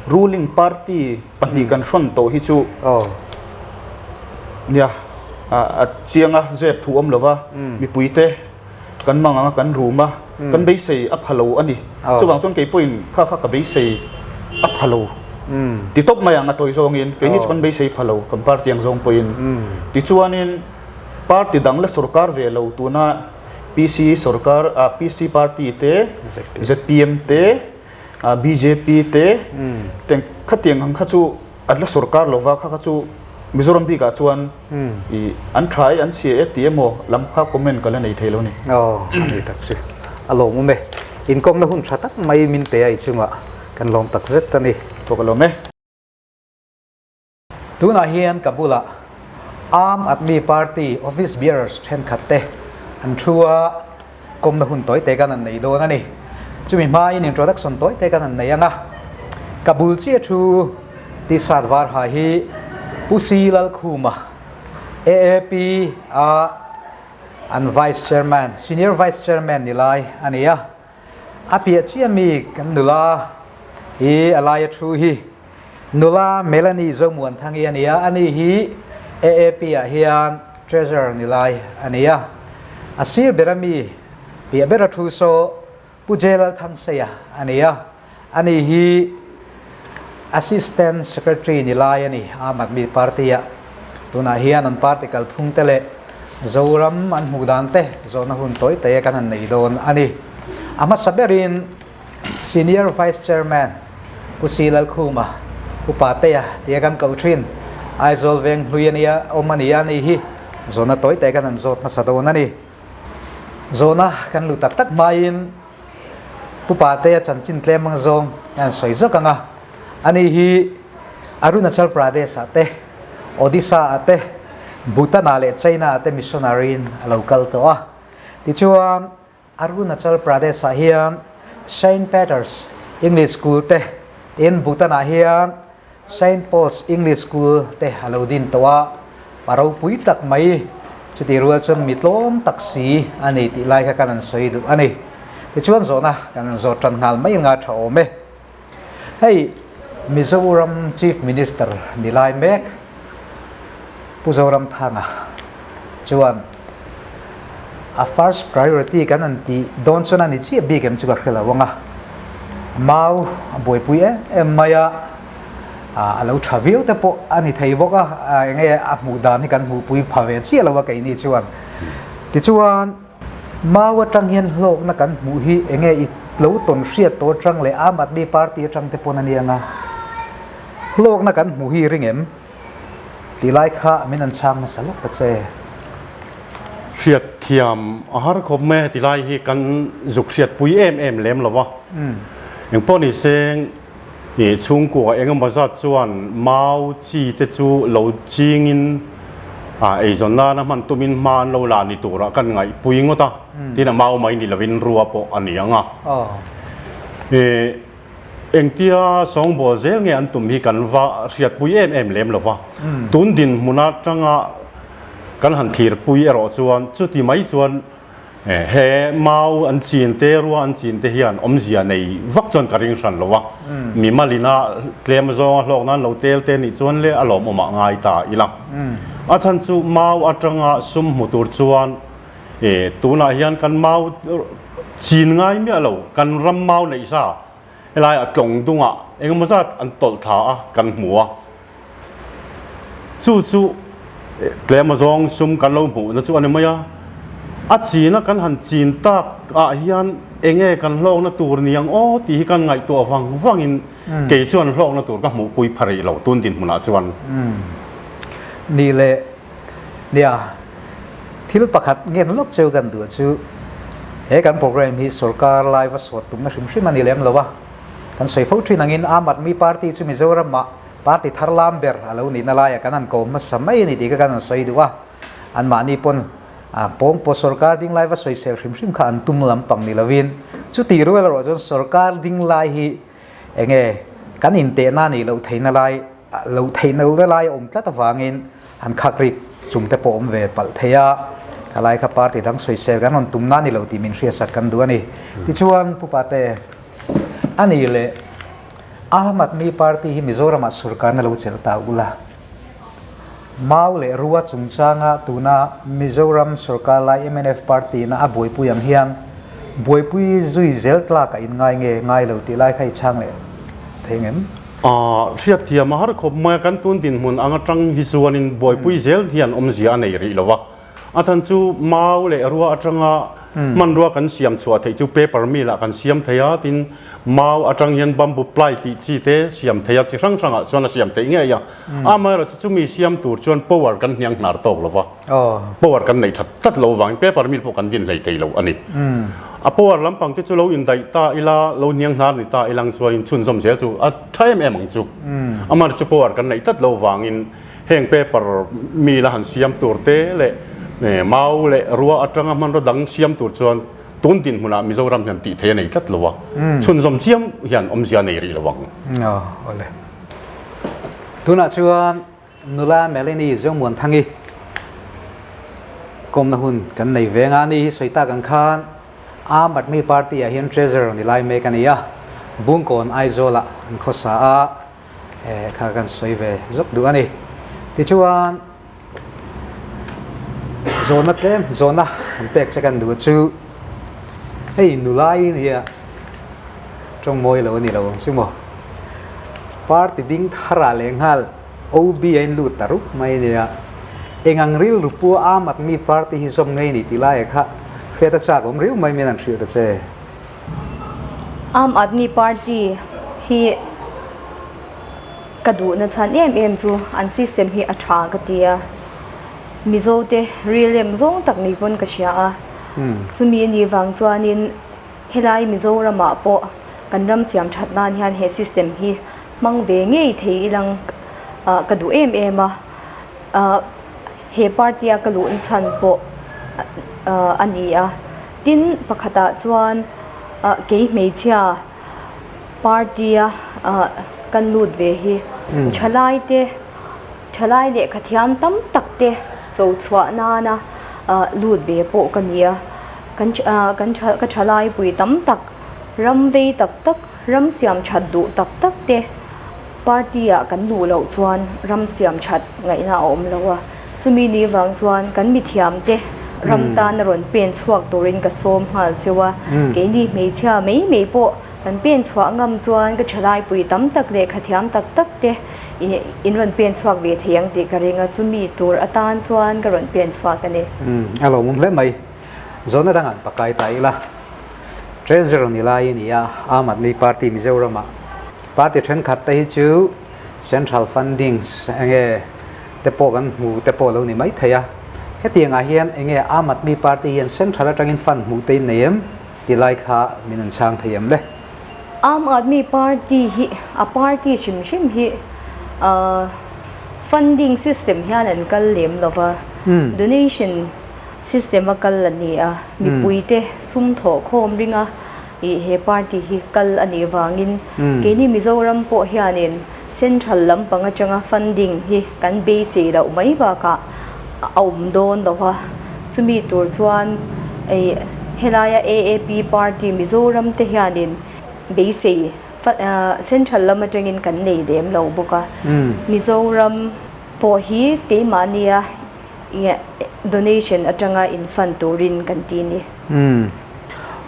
Ruling party pahnih kan hrawn tawh hi chu nia a chiang a, zep thu awm lova mipuite kan mang ang a, kan rum a, kan beisei a pha lo a ni. Chuvang chuan kei pawhin kha kha ka beisei a pha lo ti tawp mai ang a tawi zawngin keini chu kan beisei pha lo kan party ang zawng pawhin. Tichuanin party dang la sorkar ve lo tuna PC sorkar PC party te zpm te Bjp te teng khatiang ang kha chu an la sorkar lova kha kha chu Mizoram bikah chuan i an tha e an chhia e tih emaw lam kha comment ka la nei thei lo ni. Aw a ni tak chu a lawmawm e. Inkawmna hun tha tak mai min pe a i chungah kan lawm tak zet a ni. Tawk a lawm e. Tunah hian ka bulah Aam Aadmi Party office bearers thenkhat te an thu a, kawmna hun tawi te kan han nei dawn a ni. Chumi hmain introduction tawi te kan han nei ang a, ka bul chiah thu T-shirt var ha hi Pu Si Lalkhuma, AAP a an Vice Chairman, Senior Vice Chairman ni lai a ni a. A piah chiah mi kan nula hi a laia thu hi Nula Melanie Zomuanthangi a ni a, ani hi AAP ah hian Treasurer ni lai a ni a. A sir bera mi piah bera thu saw Pu Jelal Thangseia a ni a, ani hi Assistant Secretary ni lai a ni Aam Aadmi Party ah. Tunah hian an party kalphung te leh Zoram an hmuh dan te zawhna hun tawi te kan han nei dawn a ni. A hmasa berin Senior Vice Chairman Pu Si Lalkhuma, Pu Patea tia kan koh thin, Aizawl veng hlui a nia, awm a ni a ni hi zawhna tawi te kan han zawt hmasa dawn a ni. Zawhna kan luh tak tak hmain Pu Patea chanchin tlem ang zawng kan sawi zawk ang a, ani hi Arunachal Pradesh ah te, Odisha ah te, Bhutan ah leh China ah te missionary in a lo kal tawh a. Tichuan, Arunachal Pradesh ah hian Saint Peter's English School te, tin Bhutan ah hian Saint Paul's English School te a lo din tawh a, pa ropui tak mai, chutih rual chuan mi tlawm tak si a ni tih lai kha kan han sawi duh a ni. Tichuan zawhna kan han zawt tan nghal mai anga tha awm e. Hei Mizoram Chief Minister ni lai mek Pu Zoramthanga chuan a first priority kan han tih dawn chuan a ni chiah bik em chu ka hre lo ang a, mau a buaipui em em mai a, a lo tha viau te pawh a ni thei bawk a, eng nge a hmuh dan hi kan hmuhpui pha ve chiah lo a keini chuan. Tichuan mau atang hian hlawkna kan hmuh hi eng nge i lo tawn hriat tawh atang leh Aam Aadmi Party atang te pawn a nia nga, hlawkna kan hmuh hi ring em? Ti lai kha min an chhang hmasa lawk ta che. Hriat thiam a har khawp mai a ti lai hi kan zuk hriat pui em em lem lo va. Engpawh ni seng i chhungkua engemaw zat chuan mau chi te chu lo chingin a eizawn nana hman tumin hma an lo la ni turah kan ngaihpui ngawt a, tin a mau mai ni lovin rua pawh a ni ang a. Engtia sawngbawl zel nge an tum hi kan va hriatpui em em lem lo va, tun dinhmun atanga kan han thlirpui erawh chuan chuti mai chuan he mau an chin te, rua an chin te hian awmzia nei vak chuan ka ring hran lo va, mimalina tlem zawnga hlawk nan lo tel te nih chuan le a lawmawmah ngai ta ila. A chhan chu mau atanga sum hmu tur chuan E, tunah hian kan mau chin ngai miah lo, kan ram mau neih sa helaiah tlawng dungah engemaw zat an tawlh thla a, kan hmu a. Chu chu tlem azawng sum kan lo hmuhna chu a ni mai a. A china kan han chin tak ah hian enge kan hlawkna tur ni ang aw tih hi kan ngaihtuah vang vangin kei chuan hlawkna tur ka hmuhpui pha rih lo tun dinhmunah chuan. Ni leh Nia, thil pakhat ngen lawk cheu kan duh chu he kan program hi sorkar lai va sawt tumna hrim hrim a ni lem lo a, kan sawi fo thin angin Aam Aadmi Party chu Mizoram-ah party thar lam ber a lo nihna laiah kan han ko hmasa mai a ni tih kha kan han sawi duh a, anmahni pawn pawngpaw sorkar ding lai va sawisel hrim hrim kha an tum lampang ni lovin chutih rual erawh chuan sorkar ding lai hi enge kan intehna nih loh theihna lai lo theih no ve lai a awm tlat avangin han khak rik chung te pawh awm ve palh thei a, khalai kha party dang sawisel kan rawn tum na ni lo tih min hriatsak kan duh a ni. Tichuan Pu Pate, a ni leh Aam Aadmi Party hi Mizoramah sorkarna lo chelh ta ula, Mau leh Rua chungchanga tuna Mizoram sorkar lai mnf party na a buaipui ang hian buaipui zui zel tlak a inngai nge ngai lo tih lai kha i chhang leh thei ngem? Hriat thiam a har khawp mai a, kan tun dinhmun ang atang hi chuanin buaipui zel hian awmzia a nei rih lo va. A chhan chu mau leh rua atanga hmanrua kan siam chhuah theih chu paper mill ah kan siam thei a, tin mau atang hian bamboo ply tih chi te siam thei a, chi hrang hrangah chuan a siam theih ngei a. Amaherawh chu chumi siam tur chuan power kan hniang hnar tawk lo va, power kan neih that tlat lo vangin paper mill pawh kan din hlei thei lo a ni. A power lampang te chu lo indaih ta ila, lo hniang hnar ni ta ilang chuanin chhunzawm zel chu a tha em em ang chu. Amaherawh chu power kan neih tlat lo vangin heng paper mill a han siam tur te leh mau leh rua atanga hmanraw dang siam tur chuan tun dinhmunah Mizoram hian tih theih a nei tlat lo a, chhunzawm chiam hian awmzia a nei rih lo ang. Awle. Tunah chuan nula Melanie Zomuanthangi kawmna hun kan nei ve anga ni hi sawi tak ang khan Aam Aadmi Party ah hian Treasurer ni lai mek a ni a, Bungkawn Aizawl ah an khawsa a, kha kan sawi ve zawk duh a ni. Tichuan zawhna tlem zawhna an pek che kan duh chu hei nula i nia tawng mawi lo a ni lo ang chu maw. Party ding tharah leh nghal OB a in lut ta rup mai nia. Eng ang rilru pu Aam Aadmi Party hi zawm ngei ni tih laia kha hriat a chak awm riau mai min an hrilh ta che. Aam Aadmi Party hi ka duhna chhan em em chu an system hi a tha ka ti a, Mizo te rilrem zawng tak ni pawn ka hria a, chumi a nih vang chuanin helai Mizoramah pawh kan ram siam that nan hian he system hi hmang ve ngei thei ilang ka duh em em a. ah he party a ka luh chhan pawh ah a ni a tin pakhatah chuan ah kei hmeichhia party a ah kan lut ve hi thalai te thalai lehkha thiam tam tak te cho chhuah nana ah lut ve pawh ka ni a kan ah kan ka thalai pui tam tak ram vei tak tak ram siam that duh tak tak te. Party ah kan luh loh chuan ram siam that ngaihna a awm lo a, chumi ni vang chuan kan mithiam te ram tan a rawn pen chhuak turin ka sawm nghal cheu a, keini hmeichhia mai mai pawh kan pen chhuah ngam chuan ka thalaipui tam tak leh khathiam tak tak te in rawn pen chhuak ve thei ang tih ka ring a, chumi tur atan chuan ka rawn pen chhuak a ni. A lo mum hle mai. Zawhna dang an pakai ta ila. Treasurer ni lai a ni a, Aam Aadmi Party Mizoramah Party thenkhat te hi chu Central fundings enge te pawh kan hmu te pawh lo ni mai thei a. Hetiang ah hian enge Aam Aadmi Party hian Central atangin fund hmuh te in nei em ti lai kha min an chhang thei em le? Aam Aadmi Party hi a party hrim hrim hi funding system hian an kal lem lo va, donation system a kal a ni a, mipuite sum thawh khawm ringa Ih he party hi kal a nih vangin keini Mizoram pawh hianin central lampang atanga funding hi kan beisei loh mai bakah a awm dawn lo va, chumi tur chuan ih helaia AAP party Mizoram te hianin beisei central lam atangin kan nei lem lo bawk a, Mizoram pawh hi keimahnia ih donation atanga in fund turin kan ti a ni. Umm.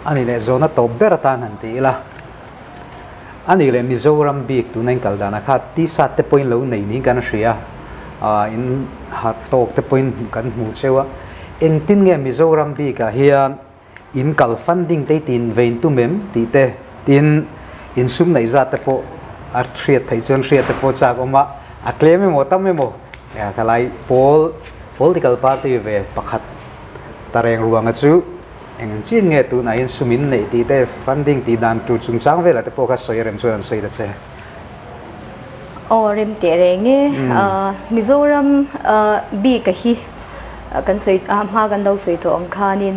A nih leh zawhna tawp ber atan han ti ila. A nih leh Mizoram bik tuna in kal danah kha T-shirt te pawhin lo nei niin kan hria a, in ha tawk te pawhin kan hmu cheu a. Engtin nge Mizoram bikah hian in kal funding te i tin vein tum em tih te, tin in sum neih zat te pawh a hriat theih chuan hriat te pawh chak awm a, a tlem emaw tam emaw khalai pawl political party ve pakhat Tareng ruanga chu eng chin nge tunah hian sum in neih tih te, funding tih dan tur chungchang velah te pawh kha sawi a rem chuan an sawi ta che. Aw rem teh reng e. Mizoram bik a hi kan sawi hma kan lo sawi tawh ang khanin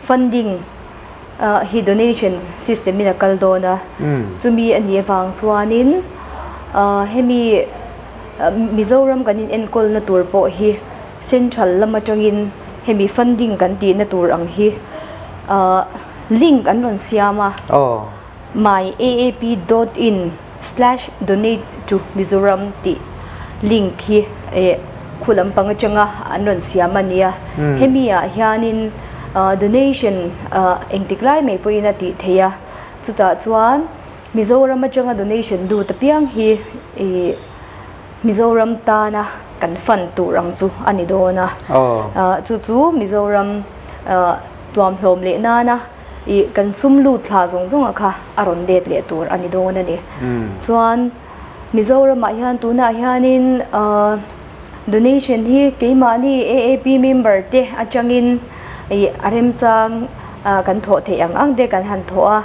funding hi donation system in a kal dawn a, chumi a nih avang chuanin hemi Mizoram kan in enkawlna tur pawh hi central lam atangin hemi funding kan tihna tur ang hi link an rawn siam a, myaap dot in slash donate to Mizoram tih link hi khu lampang atanga an rawn siam a nia. Hemi ah hianin donation engtik lai mai pawhin a tih theih a, chutah chuan Mizoram atanga donation lut apiang hi ih Mizoram tana kan fund tur ang chu a ni dawn a. Chu chu Mizoram tuamhlawm leh nana ih kan sum lut thla zawng zawng ah kha a rawn let leh tur a ni dawn a ni. Chuan Mizoramah hian tunah hianin donation hi keimahni AAP member te atangin ih a remchang kan thawh theih ang ang te kan han thawh a.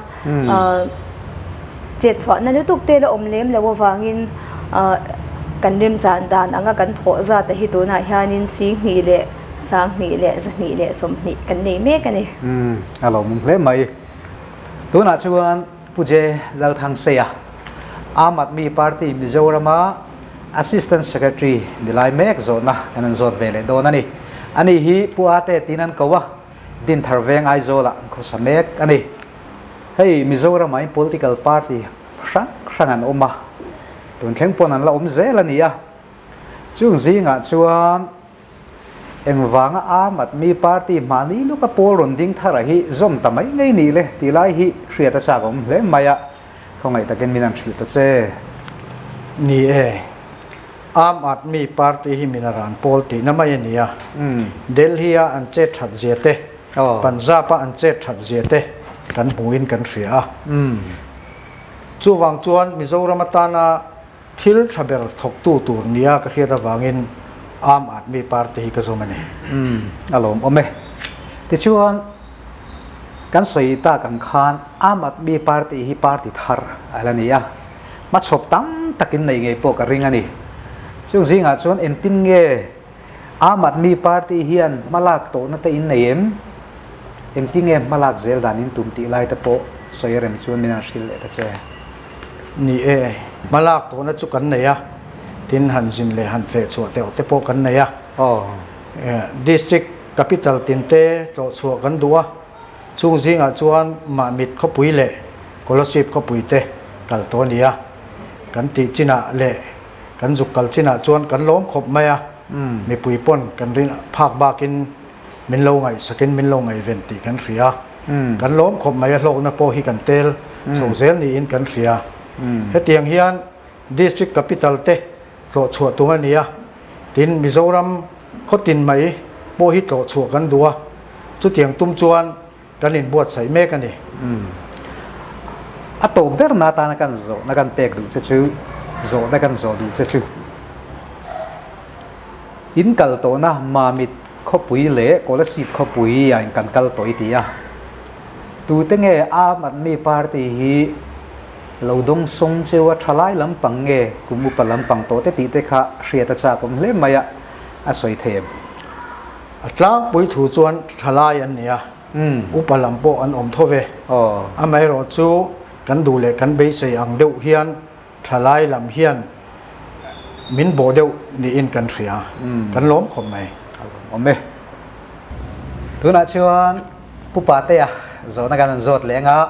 Chet chhuahna lutuk te la awm lem lo avangin kan remchan dan anga kan thawh zat a hi tunah hianin Singhnih leh Sanghnih leh Zahnih leh 20 kan nei mek a ni. Umm, a lo mum hle mai. Tunah chuan Pu Je Lalthangseia, Aam Aadmi Party Mizorama Assistant Secretary ni lai mek zawhna kan an zawt ve leh dawn a ni. Ani hi Pu Ate tiin an ko a, Dinthar veng Aizawlah an khawsa mek a ni. Hei Mizoramah in political party hrang hrang an awm a, tun thleng pawn an la awm zel a ni a. Chung zingah chuan engvanga Aam Aadmi Party mahni luka pawl rawn ding thar a hi zawm ta mai ngei ni le tih lai hi hriat a chak awm hle mai a, khawngaih takin min an hrilh ta che. Ni e. Aam Aadmi Party hi min a ran pawl tihna mai a ni a. Delhi-a an chet that zia te, Punjab-a an chet that zia te kan hmuhin kan hria a. Chuvang chuan Mizoram atana thil tha ber thawktu tur nia ka hriat avangin Aam Aadmi Party hi ka zawm a ni. A lawmawm e. Tichuan, kan sawi tak ang khan Aam Aadmi Party hi party thar a la ni a. Hmachhawp tam takin nei ngei pawh ka ring a ni. Chung zingah chuan engtin nge Aam Aadmi Party hian hmalak tawhna te in nei em? Engtin nge hmalak zel dan in tum tih lai te pawh sawi a rem chuan min han hrilh leh ta che. Ni e, hmalak tawhna chu kan nei a, tin han zin leh han feh chhuah teuh te pawh kan nei a. District capital tin te tlawh chhuah kan duh a, chung zingah chuan Mahmit khawpui leh Kolasib khawpui te kal tawh a ni a, kan tih chinah leh kan zuk kal chinah chuan kan lawm khawp mai a, mipui pawn kan rin phak bakin min lo ngaihsakin min lo ngaihven tih kan hria. Kan lawm khawp mai a hlawkna pawh hi kan tel chho zel niin kan hria. Hetiang hian District Capital te tlawh chhuah tum a ni a, tin Mizoram khawtin mai pawh hi tlawh chhuah kan duh a, chutiang tum chuan kan inbuatsaih mek a ni. A tawp berna atana kan zawhna kan pek duh che chu, zawhna kan zawh duh che chu, in kal tawhna Mamit khawpui leh Kolasib khawpui ah in kan kal tawh i ti a, tute nge Aam Aadmi Party hi lo dawng sawng cheu a thalai lampang nge kum upa lampang tawh te tih te kha hriat a chak awm hle mai a, a sawi thei em? A tlangpui thu chuan thalai an ni a, upa lam pawh an awm tho ve. Amaherawh chu kan duh leh kan beisei ang deuh hian thalai lam hian min bawh deuh niin kan hria, kan lawm khawp mai. A lawmawm e. Tunah chuan Pu Patea zawhna kan han zawt leh anga,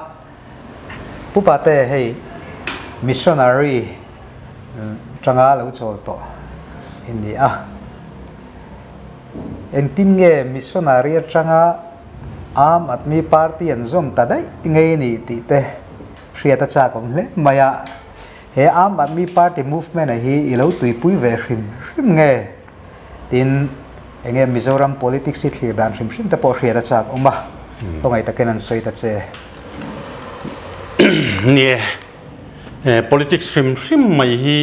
Pu Pate hei missionary tanga lo chawl tawh i ni a. Engtin nge missionary atanga Aam Aadmi Party an zawm ta daih ngei ni tih te hriat a chak awm hle mai a. He Aam Aadmi Party movement a hi i lo tuipui ve hrim hrim nge? Tin, enge Mizoram politics hi thlir dan hrim hrim te pawh hriat a chak awm a, khawngaih takin an sawi ta che. Nie, politics hrim hrim mai hi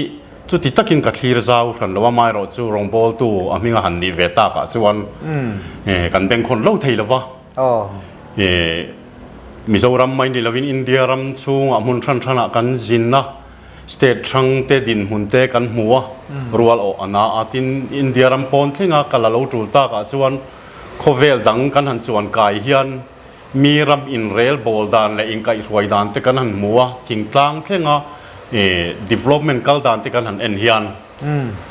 chuti takin ka thlir zau hran lo a, amaherawhchu rawngbawltu a hminga han nih ve takah chuan kan bengkhawn lo thei lo va. Mizoram mai ni lovin India ram chhungah hmun hran hranah kan zin a, State hrang te dinhmun te kan hmu a, rual awh a na a, tin India ram pawn thlenga kal a lo tul takah chuan khawvel dang kan han chuan kai hian mi ram inrel bawl dan leh inkaihhruai dan te kan han hmu a, thingtlang thlenga development kal dan te kan han en hian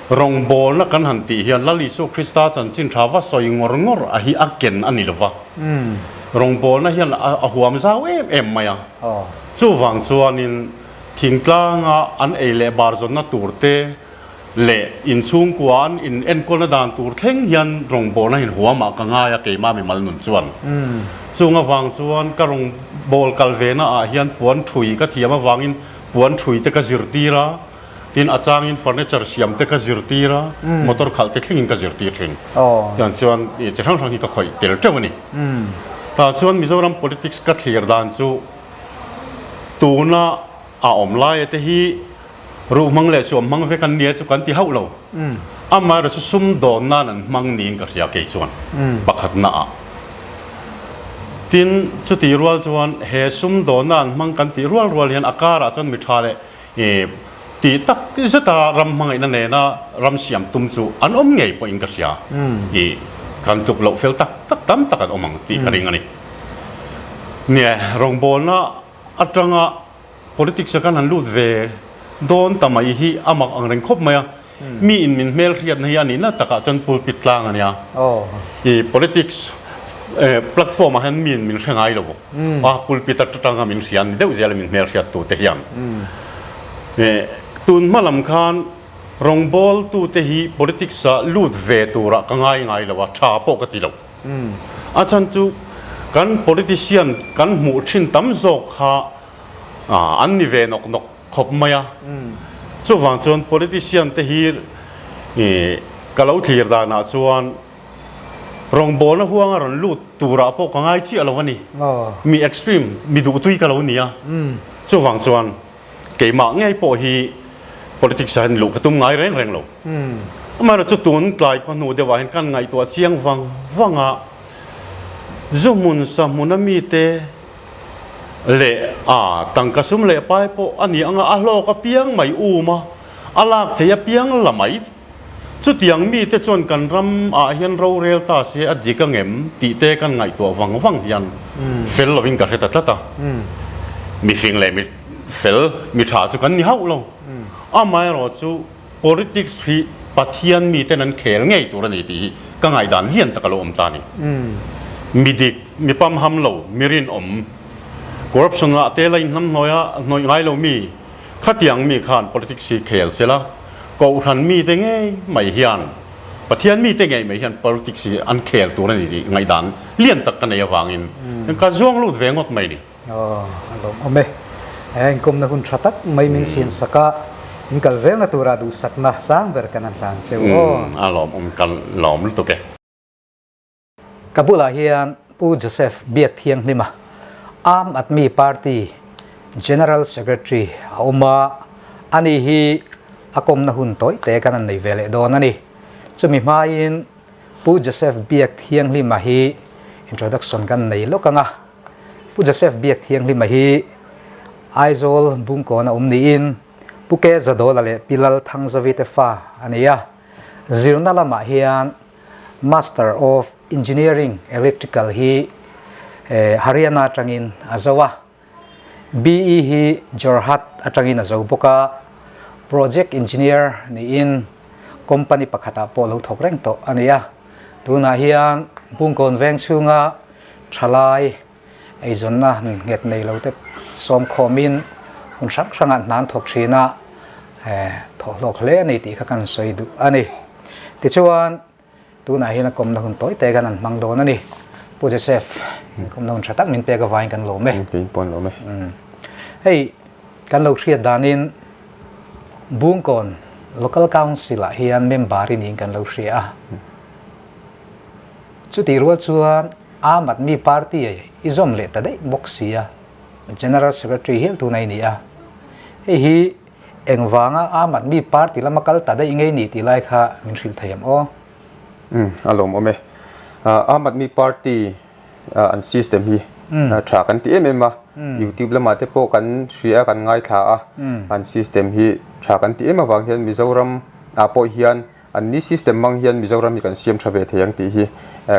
rawngbawlna kan han tih hian Lal Isua Krista chanchin tha va sawi ngawr ngawr a hi a ken a ni lova, rawngbawlna hian a huam zau em em mai a, chuvang chuanin Thingtlanga an ei leh bar zawnna tur te leh inchhungkua an in enkawlna dan tur thleng hian rawngbawlna hin huamah ka ngai a keimah mimal nun chuan. Chung avang chuan ka rawngbâwl kal ve na ah hian puan ṭhui ka thiam avangin puan ṭhui te ka zirtir a, tin a changin furniture siam te ka zirtir a, motor khalh te thlengin ka zirtir ṭhin. Tiang chuan chi hrang hrang hi ka khawih tel ṭeuh a ni. Tah chuan Mizoram politics ka thlir dan chu Tuna a awm laia te hi ruh hmang leh suam hmang vek an nia chu kan ti hauh lo. Amaherawhchu chu sumdawn nan an hmang niin ka hria kei chuan pakhatna ah. Tin, chuti rual chuan he sumdawnna an hmang kan tih rual rual hian a karah chuan mi tha leh tih tak zeta ram hmangaihna nena ram siam tum chu an awm ngei pawhin ka hria. I kan tluk loh fel tak tak tam tak an awm ang tih ka ring a ni. Nge rawngbawlna atanga politics a kan han lut ve dawn ta mai hi a mak ang reng khawp mai a. Mi in min hmel hriatna hi a nihna takah chuan pulpit tlang a nia. I politics platform ah hian mi in min hre ngai lo a, pulpit atanga min hria an ni deuh zel a min hmel hriat tu te hian. Tun hma lam khan rawngbawltute hi politics ah lut ve turah ka ngai ngai lo a, tha pawh ka ti lo. A chhan chu kan politician kan hmuh thin tam zawk kha an ni ve nawk nawk khawp mai a. Chuvang chuan politician te hi I ka lo thlir danah chuan rawngbawlna huanga rawn lut turah pawh ka ngai chiah lo a ni. Mi extreme, mi duhtui ka lo ni a. Chuvang chuan keimah ngei pawh hi politics ah hian luh ka tum ngai reng reng lo. Amaherawhchu chu tun tlai khaw hnu deuhah hian kan ngaihtuah chiang vang vang a, zu hmun sa hmuna mite leh a tangka sum leh pai pawh a ni anga a hlawk apiang mai um a, a lak thei apiang la mai. Chutiang mite chuan kan ram ah hian rorel ta se a dik angem tih te kan ngaihtuah vang vang hian fel lovin ka hre ta tlat a. Mi fing leh mi fel, mi tha chu kan ni hauh lo. Amaherawh chu politics hi Pathian miten an khel ngei tur a ni tih hi ka ngaihdan lian tak a lo awm ta a ni. Mi dik, mi pamham lo, mi rinawm, corruption ah te la inhnamhnawih a hnawih ngai lo mi, Khatiang mi khan politics hi khel se la, Kohhran mite ngei mai hian, Pathian mite ngei mai hian politics hi an khel tur a ni tih ngaihdan lian tak ka nei avangin ka zuang lut ve ngawt mai ni. Aw, a lawmawm e. Inkawmna hun tha tak mai min siam sak a, in kal zelna tura duhsakna sang ber kan han hlan cheu aw. A lawmawm, ka lawm lutuk e. Ka bulah hian Pu Joseph Biakthianghlima, Aam Aadmi Party General Secretary a awm a, ani hi a kawmna hun tawi te kan han nei ve leh dawn a ni. Chumi hmain Pu Joseph Biakthianghlima hi introduction kan nei lawk ang a. Pu Joseph Biakthianghlima hi Aizawl Bungkawn a awm niin Pu Ke Zadawla leh Pi Lal Thangzavi te fa a ni a. Zirna lamah hian Master of Engineering Electrical hi Haryana atangin a zo a, BE hi Jorhat atangin a zo bawk a, Project Engineer niin company pakhatah pawh lo thawk reng tawh a ni a. Tunah hian Bungkawn veng chhunga thalai eizawnna nghet nei lo te sawm khawmin hun hrang hrangah hna an thawk thin a, thawhhlawk hle a ni tih kha kan sawi duh a ni. Tichuan, tunah hian a kawmna hun tawi te khan an hmang dawn a ni. Pu Joseph, inkawmna hun tha tak min pek avangin kan lawm e. Kei pawh an lawm e. Hei, kan lo hriat danin Bungkawn Local Council ah hian member i niin kan lo hria a. Chutih rual chuan Aam Aadmi Party i zawm leh ta daih bawk si a, General Secretary hial tuna i ni a. Hei hi Engvanga Aam Aadmi Party lama kal ta daih ngei ni tih lai kha min hrilh thei em aw? Umm, a lawmawm e. Aam Aadmi Party an system hi tha kan ti em em a, YouTube lamah te pawh kan hria a, kan ngaithla a, an system hi tha kan ti em avang hian Mizoram ah pawh hian an ni system hmang hian Mizoram hi kan siam tha ve thei ang tih hi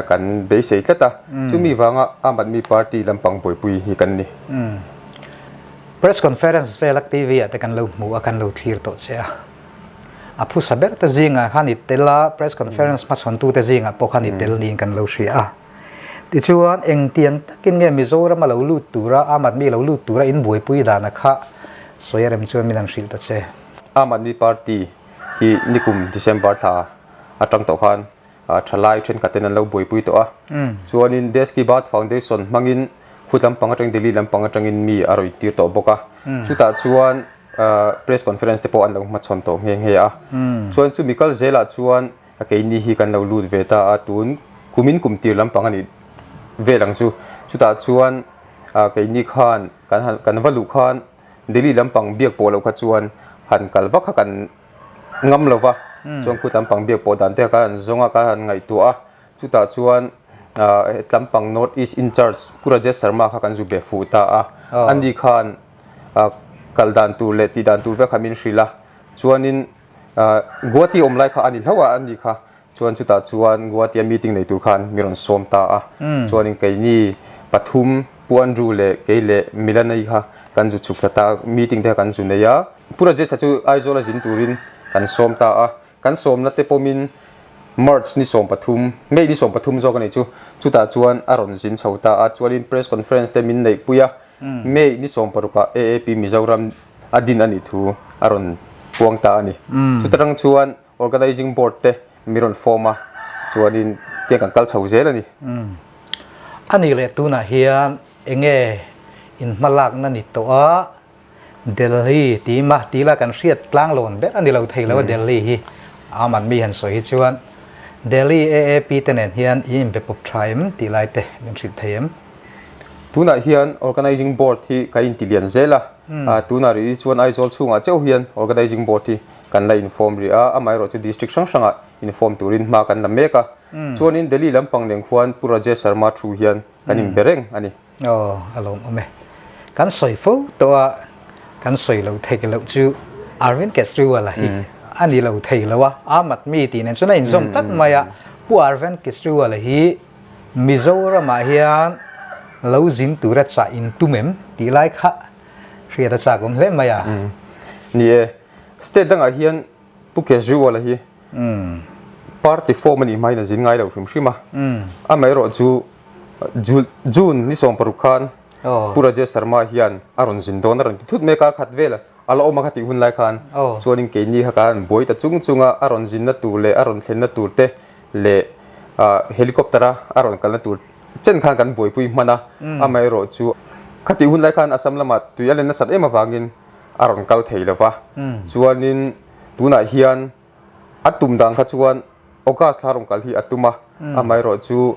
kan beisei tlat a, chumi vanga Aam Aadmi Party lampang buaipui hi kan ni. Press conference vel a TV ah te kan lo hmu a, kan lo thlir tawh che a. A phusa ber te zingah khan i tel a, press conference hmachhawn te zingah pawh khan i tel niin kan lo hria a. Tichuan engtiang takin nge Mizoram a lo lut tura, Aam Aadmi lo lut tura in buaipui dana kha sawi a rem chuan min han hrilh ta che. Aam Aadmi Party hi nikum December thla atang tawh khan thalai thenkhat ten an lo buaipui tawh a. Chuanin Desh Ki Baat Foundation hmangin khut lampang atangin Delhi lampang atangin mi a rawn tir tawh bawk a. Chutah chuan press conference te pawh an lo hmachhawn tawh nghe nghe a. Chuan chumi kal zelah chuan keini hi kan lo lut ve ta a, tun kumin kum tir lampang a nih vel ang chu. Chutah chuan keini khan kan va luh khan Delhi lampang biak pawh loh kha chuan han kal vak kha kan ngam lo va, chuan khut lampang biak pawh dan te kha han zawng a, ka han ngaihtuah a, chutah chuan tlampang North East in charge Pu Rajesh Sharma kha kan zu be fuh ta a, ani khan kal dan tur leh tih dan tur vek kha min hrilh a, chuanin Guwahati awm lai kha a ni hlauh a, ani kha Chuan chutah chuan Guwahati-a meeting nei tur khan mi rawn sawm ta a. Chuanin keini pathum, Pu Andrew leh kei leh Milana-i kha kan zu chhuk thla ta a, meeting te kha kan zu nei a. Pu Rajesh-a chu Aizawl-a zin turin kan sawm ta a. Kan sawmna te pawmin March ni 13, May ni 13 zawk a nih chu, chutah chuan a rawn zin chho ta a. Chuanin press conference te min neihpui a, May ni 16-ah AAP Mizoram a din a nih thu a rawn puang ta a ni. Chuta tang chuan Organizing Board te mi rawn form a, chuanin tiang kan kal chho zel a ni. A nih leh tunah hian enge in hmalakna ni tawh a, Delhi ti ma ti la kan hriat tlanglawn ber a ni lo thei lo a Delhi hi. Aam Aadmi han sawi hi chuan Delhi AAP te nen hian in inbe pawp tha em tih lai te min hrilh thei em? Tunah hian Organizing Board hi kan inti lian zel a, tunah rih hi chuan Aizawl chhungah chauh hian Organizing Board hi kan la inform rih a, amaherawh chu District hrang hrangah inform turin hma kan la mek a. Chuanin Delhi lampang nen khuan Pu Rajesh Sharma thu hian kan inbe reng a ni. Aw, a lawmawm e. Kan sawi fo tawh a, kan sawi lo thei loh chu Arvind Kejriwal-a hi a ni lo thei lo a, Aam Aadmi tih nen chuan a inzawm tlat mai a. Pu Arvind Kejriwal-a hi Mizoramah hian lo zin tura chah in tum em tih lai kha hriat a chak awm hle mai a. Ni e, state dangah hian Pu Kejriwal-a hi party form a nih hmain a zin ngai lo hrim hrim a, amaherawh chu June ni 16 khan Pu Rajesh Sharma hian a rawn zin dawn a rawn ti thut mai a, kar khat vel a la awm a kha tih hun lai khan chuanin keini kha kan buai ta chung chung a, a rawn zinna tur leh a rawn thlenna tur te leh helicopter a a rawn kalna tur chen khan kan buaipui hman a, amaherawh chu khatih hun lai khan Assam lamah tui a len nasat em avangin a rawn kal thei lo va, chuanin tunah hian a tum dan kha chuan August thla rawn kal hi a tum a, amaherawh chu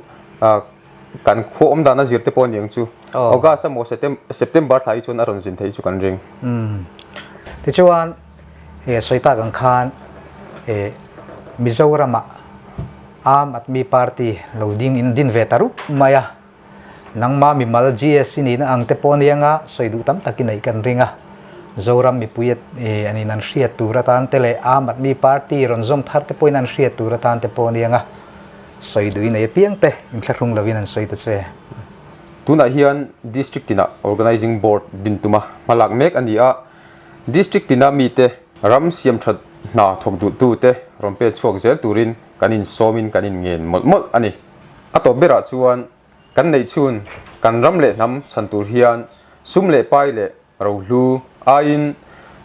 kan khua awm dan a zir te pawh aniang chu August emaw September thla hi chuan a rawn zin theih chu kan ring. Tichuan sawi tak ang khan Mizoramah Aam Aadmi Party lo ding in din ve ta rup mai a, Nangmah mimal GSC nihna ang te pawh anianga sawi duh tam takin aih kan ring a. Zoram mipui an in an hriat tur atan te leh Aam Aadmi Party rawn zawm thar te pawhin an hriat tur atan te pawh anianga sawi duh in ei apiang te inthlahrung lovin an sawi ta che. Tunah hian District tinah Organising Board din tuma hmalak mek a ni a, District tina mite ram siamthat hna thawk duhtute rawn pek chhuak zel turin kan insawmin kan inngen mawlh mawlh a ni. A tawp berah chuan kan neih chhun kan ram leh hnam chhan tur hian sum leh pai leh rohlu aiin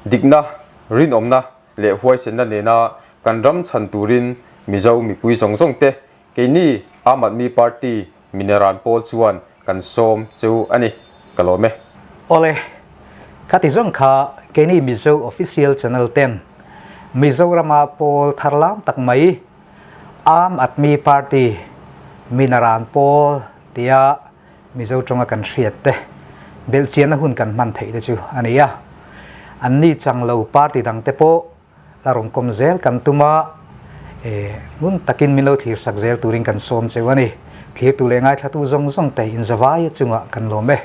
dikna, rinawmna leh huaisenna nena kan ram chhan turin Mizo mipui zawng zawng te keini Aam Aadmi Party Mineran pawl chuan kan sawm cheu a ni. Ka lawm e. Awle, ka ti zawng kha keini Mizo Official Channel ten Mizorama pawl thar lam tak mai Aam Aadmi Party Minaran pawl tia Mizo tawnga kan hriat te belhchianna hun kan hman theih te chu a ni a. Anni chang lo party dang te pawh la rawn kawm zel kan tum a, ngun takin min lo thlir sak zel turin kan sawm cheu a ni. Thlirtu leh ngaithlatu zawng zawng te inzavaia chungah kan lawm e.